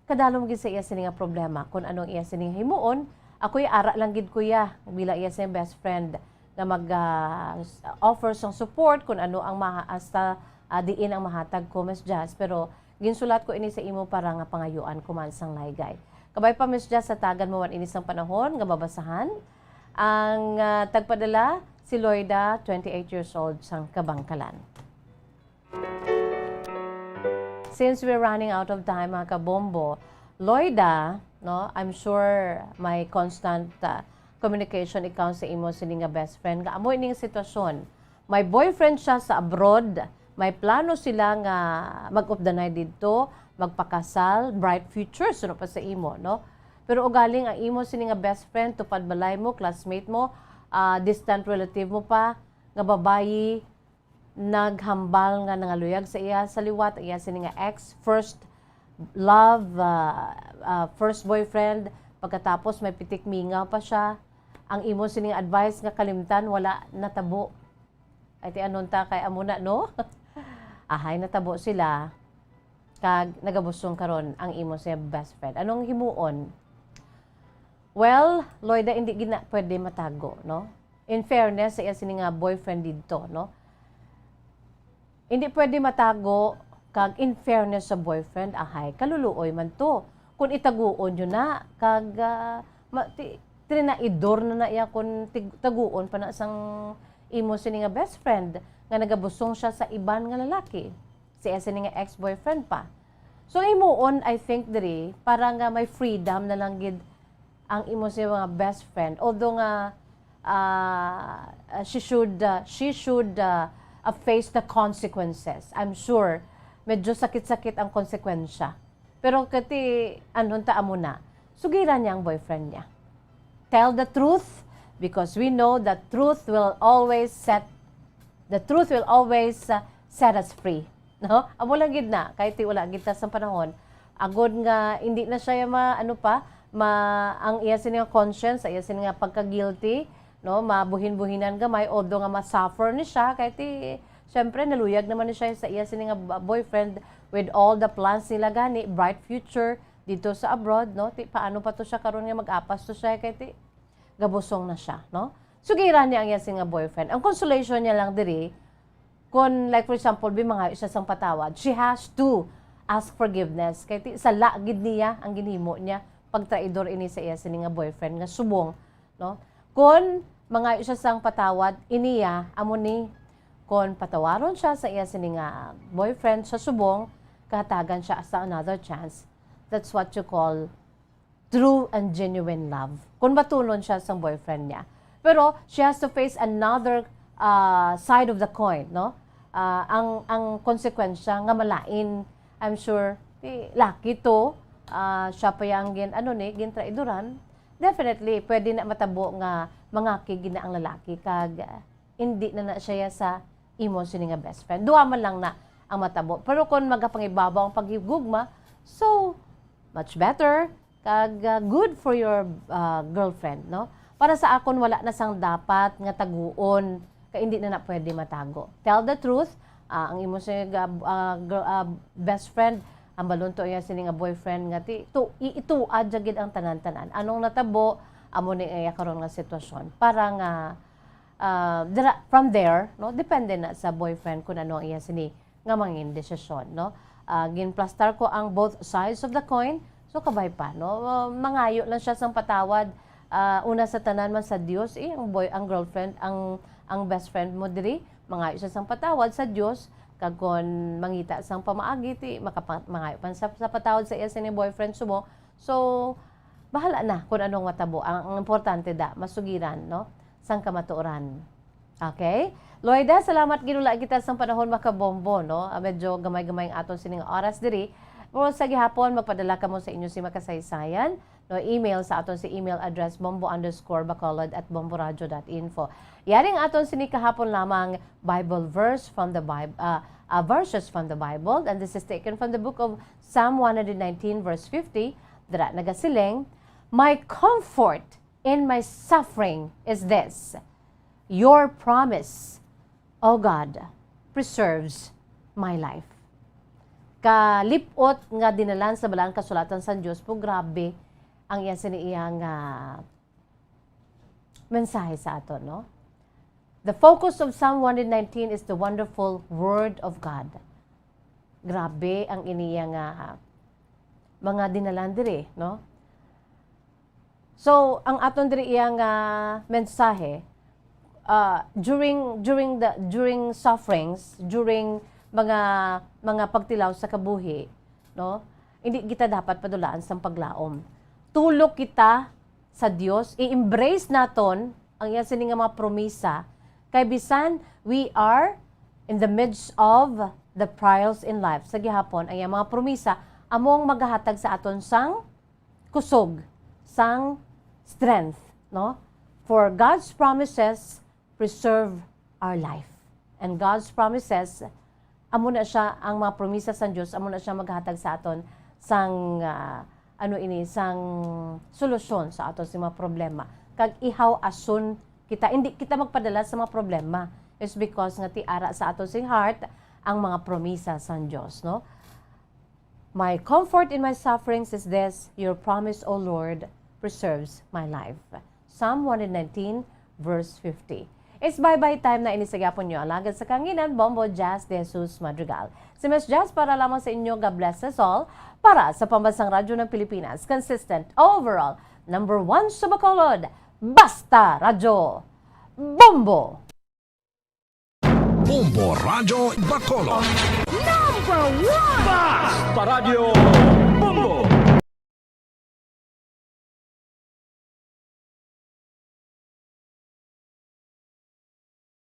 kadalom gid sa iya sini nga problema. Kung ano ang iya sini nga himuon, ako'y ara lang gid, kuya, bilang iya sini best friend nga mag, ah, s-, offer sang support kung ano ang maha-, hasta, ah, diin ang mahatag ko, Miss Jazz. Pero ginsulat ko ini sa imo para nga pangayuan ko man sang laygay. Kabay pa, Miss Jazz, hatagan mo man ini sang panahon nga mabasahan. Ang, ah, tagpadala, si Loida, twenty-eight years old, sang Kabangkalan. Since we're running out of time, mga kabombo, Loida, no, I'm sure may constant, ah, communication ikaw sa imo sini nga best friend. Nga amo ining sitwasyon. May boyfriend siya sa abroad, may plano sila nga mag-updanay didto, magpakasal, bright future, suno pa sa imo, no? Pero ugaling ang imo sini nga best friend, tupad balay mo, classmate mo, ah, distant relative mo pa, nga babayi, naghambal nga nangaluyag sa iya sa liwat, iya sini nga ex, first love, ah, ah, first boyfriend, pagkatapos may pitik mingaw pa siya. Ang imo sini nga advice nga kalimtan, wala natabo. Ay, ti anon ta, kay amo na, no? Ahay, natabo sila. Kag nagabusong karon ang imo sa best friend. Anong himuon? Well, Loida, hindi gina pwede matago, no? In fairness sa iya sini nga boyfriend didto, no? Hindi pwede matago, kag in fairness sa boyfriend, ahay, kaluluoy man to. Kung itaguon yun na, kag, ah, ma-, ti-, trinaidor na na iya kung tig-, taguon pa na sang imo sini nga best friend nga nagabusong siya sa iban nga lalaki. Si S N nga ex-boyfriend pa. So, himuon, I think, diri, para nga may freedom na lang gid ang imo sa mga best friend. Although nga, ah, she should, ah, she should, ah, ah, face the consequences. I'm sure, medyo sakit-sakit ang konsekwensya. Pero kati, anhon ta amo na, sugiran niya ang boyfriend niya. Tell the truth, because we know that truth will always set, the truth will always, uh, set us free. No? Amo lang gid na, kahit ti wala gid ta sa panahon. Agod nga, hindi na siya ma, ano pa, ma, ang iya sini nga conscience, iya sini nga pagka-guilty, no? Mabuhin-buhinan gamay, although nga ma-suffer ni siya, kahit ti, syempre, naluyag naman ni siya sa iya sini nga ba-, boyfriend with all the plans nila gani, bright future, dito sa abroad, no? Ti, paano pa to siya karon nga mag-apas to siya, kay ti, gabusong na siya, no? Sugiran niya ang iya sini nga boyfriend. Ang consolation niya lang diri, kung, like, for example, bi, mangayo siya sang patawad, she has to ask forgiveness. Kay ti, sala gid niya ang ginhimo niya, pagtraidor ini sa iya sini nga boyfriend nga subong, no? Kung mangayo siya sang patawad, iniya, amo ni, kung patawaron siya sa iya sini nga boyfriend sa subong, kahatagan siya sa another chance. That's what you call true and genuine love. Kung batunon siya sang boyfriend niya. Pero she has to face another, ah, side of the coin, no? Ah, ang, ang konsekwensya nga malain, I'm sure, ti, laki to, ah, siya pa yang gin, ano ni, gintraidoran. Definitely, pwede na matabo nga mangakig na ang lalaki kag, ah, hindi na na siya sa imo sini nga best friend. Duha man lang na ang matabo. Pero kung magapangibabaw ang paghigugma, so, much better. Kag, ah, good for your, ah, girlfriend, no? Para sa akon, wala na sang dapat nga taguon, kay hindi na na pwede matago. Tell the truth, ah, ang imo sini nga, ah, gir-, ah, best friend, ang balon to iya sini nga boyfriend nga ti, tu-, i-, ituad ja gid ang tanan-tanan. Anong natabo, amo ni iya karon nga sitwasyon. Para nga, ah, dira, from there, no, depende na sa boyfriend kung ano ang iya sini nga mangin desisyon, no? Ah, ginplastar ko ang both sides of the coin. So, kabay pa, no? Ah, mangayo lang siya sang patawad. Ah, una sa tanan man sa Dios, eh, ang boy, ang girlfriend, ang, ang best friend mo diri, mangayo siya sang patawad sa Dios. Kag kon mangita sang pamaagi, ti, makapa-, mangayo pa sa, sa patawad sa iya sini boyfriend subong. So, bahala na kung anong matabo. Ang, ang importante da, masugiran, no? Sang kamatuoran. Okay? Loida, salamat gid, wala kita sang panahon makabombo, no? Ah, medyo gamay-gamay ang aton sining oras diri. O sa gihapon, magpadala kamo sa inyo si makasaysayan, no, email sa aton si email address, bombo underscore bacolod at bomboradio dot info. Yari ang aton sini kahapon lamang Bible verse from the Bible, uh, uh, verses from the Bible, and this is taken from the book of Psalm one hundred nineteen, verse fifty. Dira nagasiling, "My comfort in my suffering is this: your promise, O God, preserves my life." Kalip-ot nga dinalan sa Balaang Kasulatan sang Dios po, grabe ang iya sini iya nga mensahe sa aton, no? The focus of Psalm one hundred nineteen is the wonderful Word of God. Grabe ang iniya nga mga dinalan diri, no? So, ang aton diri iya nga mensahe, uh, during, during the, during sufferings, during mga, mga pagtilaw sa kabuhi, no? Hindi kita dapat padulaan sang paglaom. Tulok kita sa Dios, i-embrace naton ang iya sini nga mga promisa, kay bisan we are in the midst of the trials in life, sa gihapon, ang iya mga promisa amo ang magahatag sa aton sang kusog, sang strength, no? For God's promises preserve our life. And God's promises, amo na siya ang mga promisa sang Dios, amo na siya maghatag sa aton sang, ah, ano ini, sang solusyon sa aton sa mga problema. Kag ihaw ason kita, hindi kita magpadala sa mga problema. It's because nga ti ara sa aton sing heart ang mga promisa sang Dios, no? "My comfort in my sufferings is this: your promise, O Lord, preserves my life." Psalm one hundred nineteen, verse fifty. It's bye-bye time na ini sa gihapon nyo, alagad sa kanginan, Bombo Jazz de Jesus Madrigal. Si Miss Jazz para lamang sa inyo. God bless us all. Para sa Pambansang Radyo ng Pilipinas, consistent, overall, number one sa Bacolod, Basta Radyo, Bombo! Bombo Radyo Bacolod. Number one! Basta Radyo Bombo!